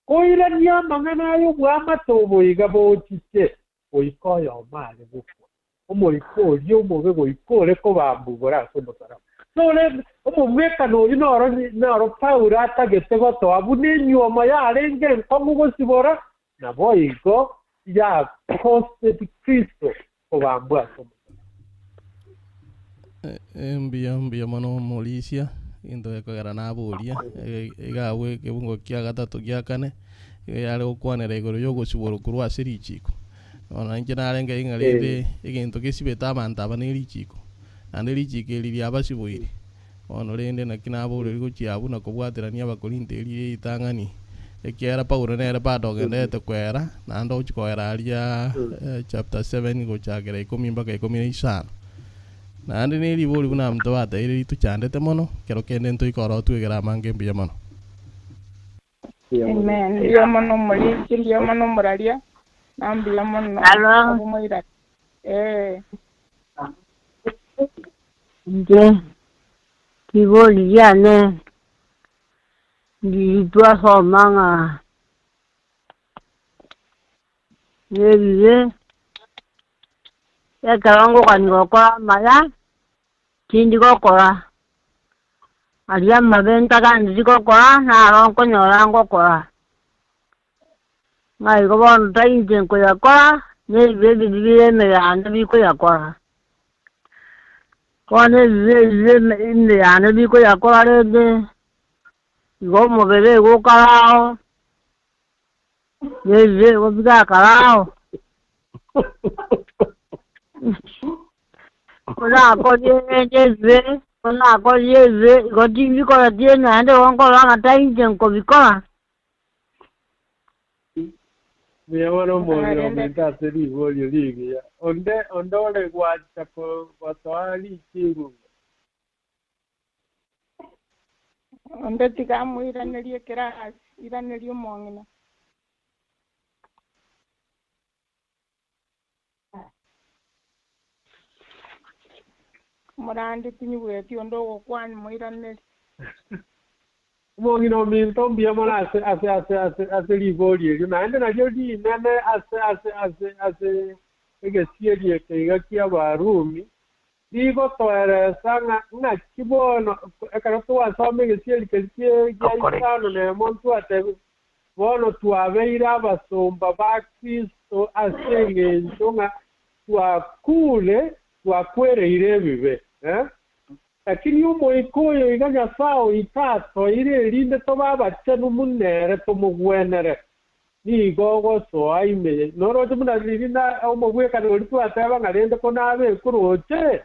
Koirania amang'ana aya obwamate obo iga bochiche, goika oyomo are gokwa. Omoika oria omobe goika ore kobambwa igoro ase omosaraba. So rende, omobwekano oyio noro noro Paulo atagete gotoa buna enyuomo yarenge enkong'u gosibora, naboigo yakoseti Kristo kobambwa ase omosaraba. Mbuya mbuya mono omorisia, egento gekogera naboria, iga abwo ekebungo kia gatato gia kane, iga yare gokwanera igoro ya ogosiborwa korwa ase richiko. Bono inche narenge ng'a rende egento gesibete abanto aba ne richiko, naende richiko eri riabasiboire. Bono rende naki naboreire gochia abwo na kobwaterania Abakorinto eri ritang'ani, ekiagera Paulo nere bado ogendererete kwera, naende ogochia koera aria chapter 7 gochakera ikomi mpaka ikomi na isano. Naende ne ribori buna abanto bateire ritochandete mono, ekero kende ntoike ororo twegere amange mbuya mono. Amen. Mbuya mono omorisia, mbuya mono omoraria, na mbuya mono Alo. obomoirani. Eh. Inche ribori riane ndiri twasoma ng'a nebibe, ekero ngokani gokora amaya, tindi gokora, aria amabe ntagandeti gokora, naro nkonyora ngokora. Ng'a igo bono tari inche nkoyakora, na ebibe ebi bire ime yane bikoyakora. Bono ebibe ebi bire ime yane bikoyakora rende, igo omobere igo okare ao, na ebibe igo bigakare ao. Konakorire rende ebibe, konakorire ebibe, igo timbikora tie naende igo nkorora ng'a tari inche nkobikora. Mbuya mono omong'ina ominto ase riborio rigiya. Onde onde ore gwancha gotoa richibu? Onde tiga amoiranerie ekerasi, iraneria omong'ina. Omorandi tinyigweti onde ogokwana moiranerie. Omong'ina ominto mbuya mono ase ase ase ase ase ribori erio, naende nario rinene ase ase ase ase egesieri eke iga ki'Abarumi, rigotoeresa ng'a ng'aki bono ekero twasoma egesieri keria kie gia isano nemo ntwatebiwa, Bono twabeire abasomba ba Kristo ase engencho ng'a twakure, twakwereire ebibe. Lakini omoika oyo iga Nyasae oito atoire erinde tobe abachenu buna ere tomogwenere, nigo ogosoa ime yaito. Noroche buna riria na omogwekano oria twateba ng'a rende konabekwe roche,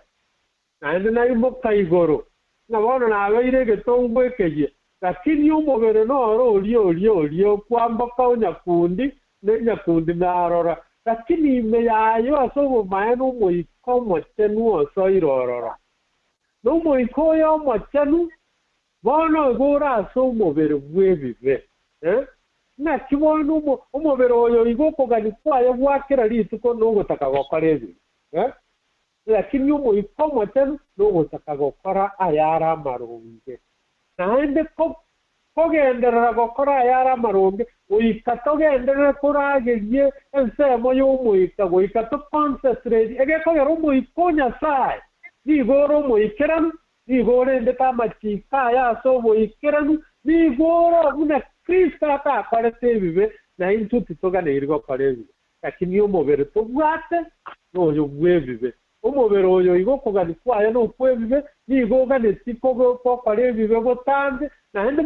naende naimoka igoro, ng'a bono nabeire egetongwa ekeyia, lakini omobere noro oria oria oria okwamboka o nyakundi ne nyakundi narora, lakini ime yaye ase obomaene Omoika Omochenu osoire ororo. Na Omoika oyo Omochenu bono igo ore ase omobere bw'ebibe. Eh? Naki bono omo omobere oyo igo okogania kwaye gwa kera rituko nogotaka gokora ebibe. Eh? Lakini Omoika Omochenu nogotaka gokora ayare amaronge. Naende ko kogenderera gokora ayare amaronge, goika togenderere koragerie ensemo y'Omoika, goika to concentrate, egekogera Omoika o Nyasae nigo ore omoikeranu, nigo orendete amachiiko aye ase oboikeranu, nigo ore buna Kristo atakorete ebibe, na intwe titoganeiri gokora ebibe. Lakini omobere tobwate noyo bw'ebibe. Omobere oyo igo okogania kwaye nokw'ebibe, nigo oganetie gokora ebibe botambe, naende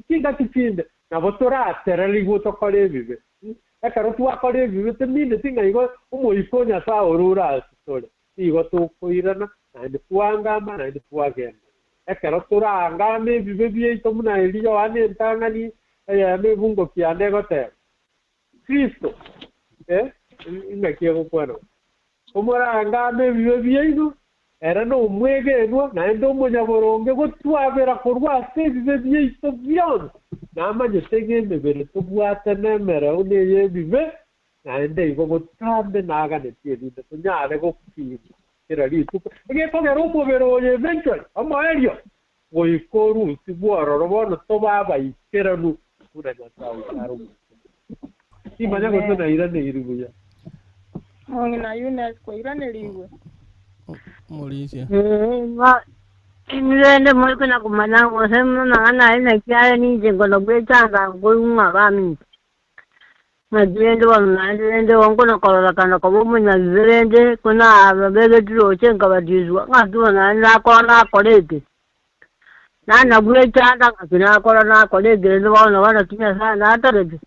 chingaki chinde nabo toratererigwe tokore ebibe. Ekero twakora ebibe temineti ng'a igo Omoika o Nyasae orure ase tore, nigo tokoirana naende twangama naende twagenda. Ekero toraangame ebibe biaito buna eria Yohana entang'ani eyemo ebungo kianda egoteba, Kristo, eh, ingaki egokwana bo? Komorangame ebibe biaino, ere nomwegenwa naende omonyaboronge gotwabera korwa ase ebibe biaito bionsi, namanyete ng'a emebere tobwate nemereo ney'ebibe, naende igo botambe naganetie erinde tonyare gokina kera rituko, egekogera omobere oyo eventually, omoerio, goika orusigwe ororo bono tobe abaikeranu buna Nyasae oito are omoikeranu. Timanya gose Amen. nairaneiri buya. Mong'ina Eunice kwairanerigwe? Omorisia. Inwe rende moike na komanya gose amang'ana aya naki are ninche nkona gwechanda nkoigwa ng'a baminto. Naki rende bono naende rende igo nkona kororekana koba omonyabibe rende buna ababegetwe roche nkabatiswa, ng'aki bono naende nakora nakora eke? Nana gwechanda ng'aki nakora nakora eke rende bono bono naki Nyasae natagete?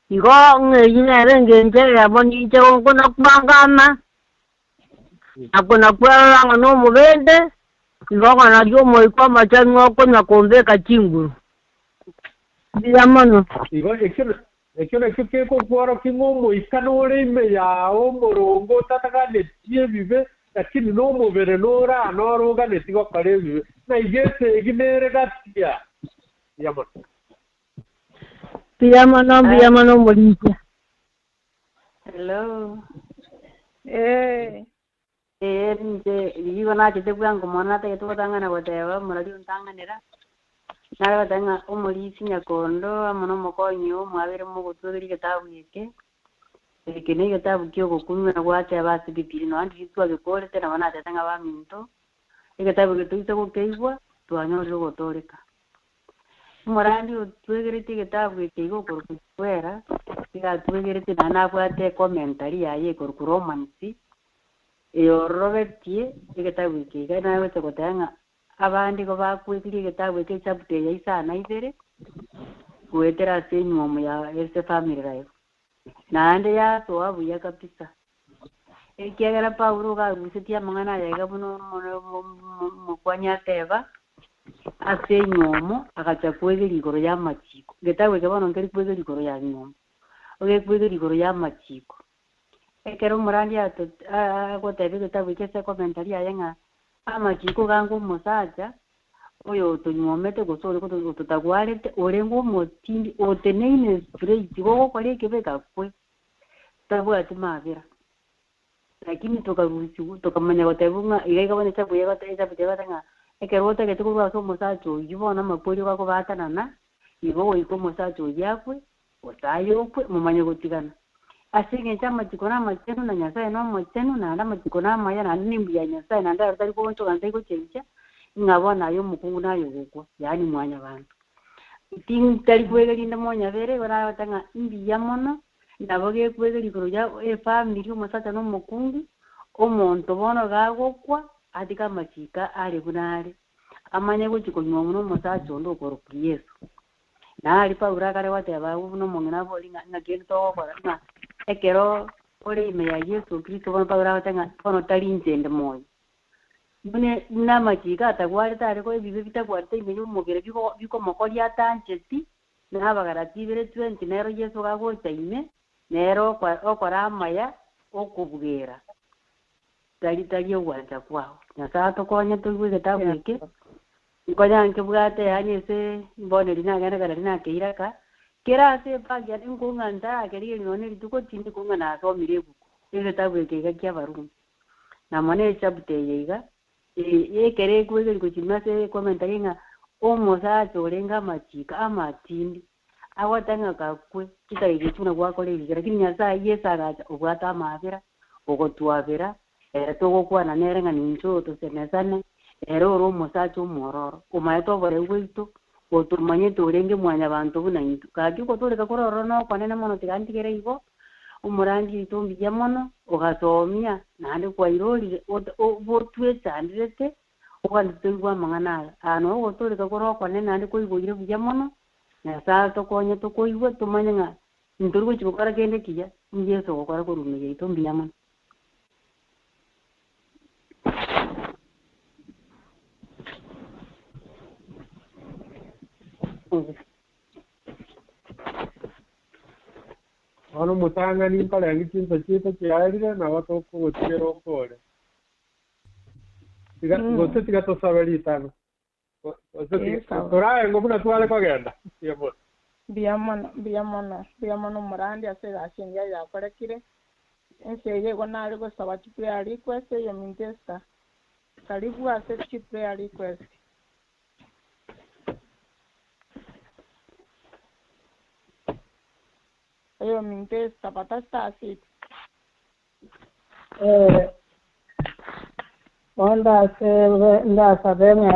Igo ng'a eyio nere engencho eyemo ninche nkona kwangama, na kona kwerora ng'a nomobende, igo ng'a nario Omoika Omochenu okonya kombeka chinguru. Mbuya mono. Igo ekio ekio nakio kegokworokia ng'a Omoika nore ime yao omoronge otataganetie ebibe, lakini nomobere nore aa noro oganetie gokora ebibe, na igo esegi nere gatia. Mbuya mono. Mbuya mono, mbuya mono omorisia. Hello. Ee. Ee, inche rigigo nachete bwango mono natagete gotang'ana goteba omorari ontang'anera, nare goteba ng'a omorisia nyakondo amo na omokonyi oo mwabeire mogotwegeria egetabu eke, eke na egetabu kia ogokumia gwateba ase bibilia nonya ndiria twagekorete nabo natebete ng'a baminto, egetabu eke toise gokeigwa twanyorire ogotooreka. Omorandi otwegeretie egetabu eke iga okorokwa Chikwera, iga atwegeretie naende nabwate ecommentary yaye ekorokwa Romans, eyororobetie egetabu eke iga nagocha goteba ng'a abande igo bakwegeria egetabu eke echapter eye ya isano na ibere, goetera ase enywomo ya ase efamily life. Naende yasoa buya kabisa. Ekiagera Paulo iga arusetie amang'ana aya iga buna omokwani ateba, ase enywomo agacha kwegeria igoro y'amachiko. Getabu eke bono nkeri kwegeria igoro ya nywomo, ogekwegeri igoro y'amachiko. Ekero omorandia ato agoteba egetabu eke ase ecommentary yaye ng'a amachiko iga anga omosacha, oyo otonywomete gose ore ototagwarete, orenge omotindi oteneine straight, gogokora ekebe gakwe. tabwati mabera. Lakini tokarusigwa tokamanya gotebwa ng'a iga iga bono echabu egota echabu egota ng'a ekero otagete korwa ase omosacha oyio bono amakweri ogakobatanana, igo goika omosacha oyio akwe, gose aye okwe, momanye gotigana. Ase eng'encho amachiko na amachenu na Nyasaye na omochenu, naende amachiko na amaya naende na embuya ya Nyasaye naende aro tari goonchoka naende tari gochenchia, ng'a bono aye omokungu naye ogokwa, yaani mwanyabanto. Tintari kwegeria inde monyabere, igo nagoteba ng'a mbuya mono, nabo gekwegeria igoro ya efamiri, omosacha na omokungu, omonto bono gagokwa. Atige amachiko are buna are, amanye gochia konyuomwa nomosacha onde okorokwa Yeso. Na aria Paulo akare goteba agwo buna omong'ina abori ng'a ng'aki rende togokora ng'a ekero ore ime ya Yeso Kristo bono Paulo agoteba ng'a bono tari inche inde moyo. Buna buna amachiko atagwarete are ebibe bitagwarete ime y'omobere bigo bikomokoria atancheti, na Abagalati ibere 20 nero Yeso gagocha ime, nere okora amaya okobugera. Tari tari ogwancha kwao. Nyasae atokonye toigwe egetabu eke, nkonya nkebwate yaani ase bono eri nagenda kare eri nakeira ka, kera ase ebag yane nkong'a ntarakerigeria nonye rituko tindi kong'a nasomire ebuku, egetabu eke iga kia Abarumi. Na mono echapter eye iga, ekero ekwegeria gochia ime ase ecommentary ng'a omosacha orenge amachiko amatindi, Agoteba ng'a gakwe, chidakika echio buna gwakora ebibe, lakini Nyasae Yeso agacha obwate amaabera, ogotwabera, ere togokwana nere ng'a ninche oyo tosemesane, ere ore omosacha omwororo, omanyete oboreu bwaito, otomanyete orenge mwanyabanto buna intwe. Gaki ogotooreka kore ororo nokonene mono tiga ntigere igo, omorangi oito mbuya mono, ogasomia, naende kwairorire ot botwechanderete, Ogwancha toigwe amang'ana aya. Aa noo ogotooreka kore okonene naende koigoire buya mono, Nyasae atokonye tokoigwe tomanye ng'a ntori gochia gokora kende kiya, Yeso ogokora korwa ime yaito mbuya mono. Bono omotang'ani nkorenge chinsa chiaito chiaerire, nabo tokogotigera okore. Tiga, gose tiga tosabe ritang'ani. Gose tiga, Eh, sawa. toraengwe buna tware kogenda. Mbuya mono. Mbuya mono, mbuya mono, mbuya mono omorandi ase egasi engiya yakorekire. Ense eye igo nare gosaba chiprayer request eyominto Esther. Karibu ase chiprayer request. Eyominto Esther, bata star six. Eh, bono ndasebe ndasabe ng'a.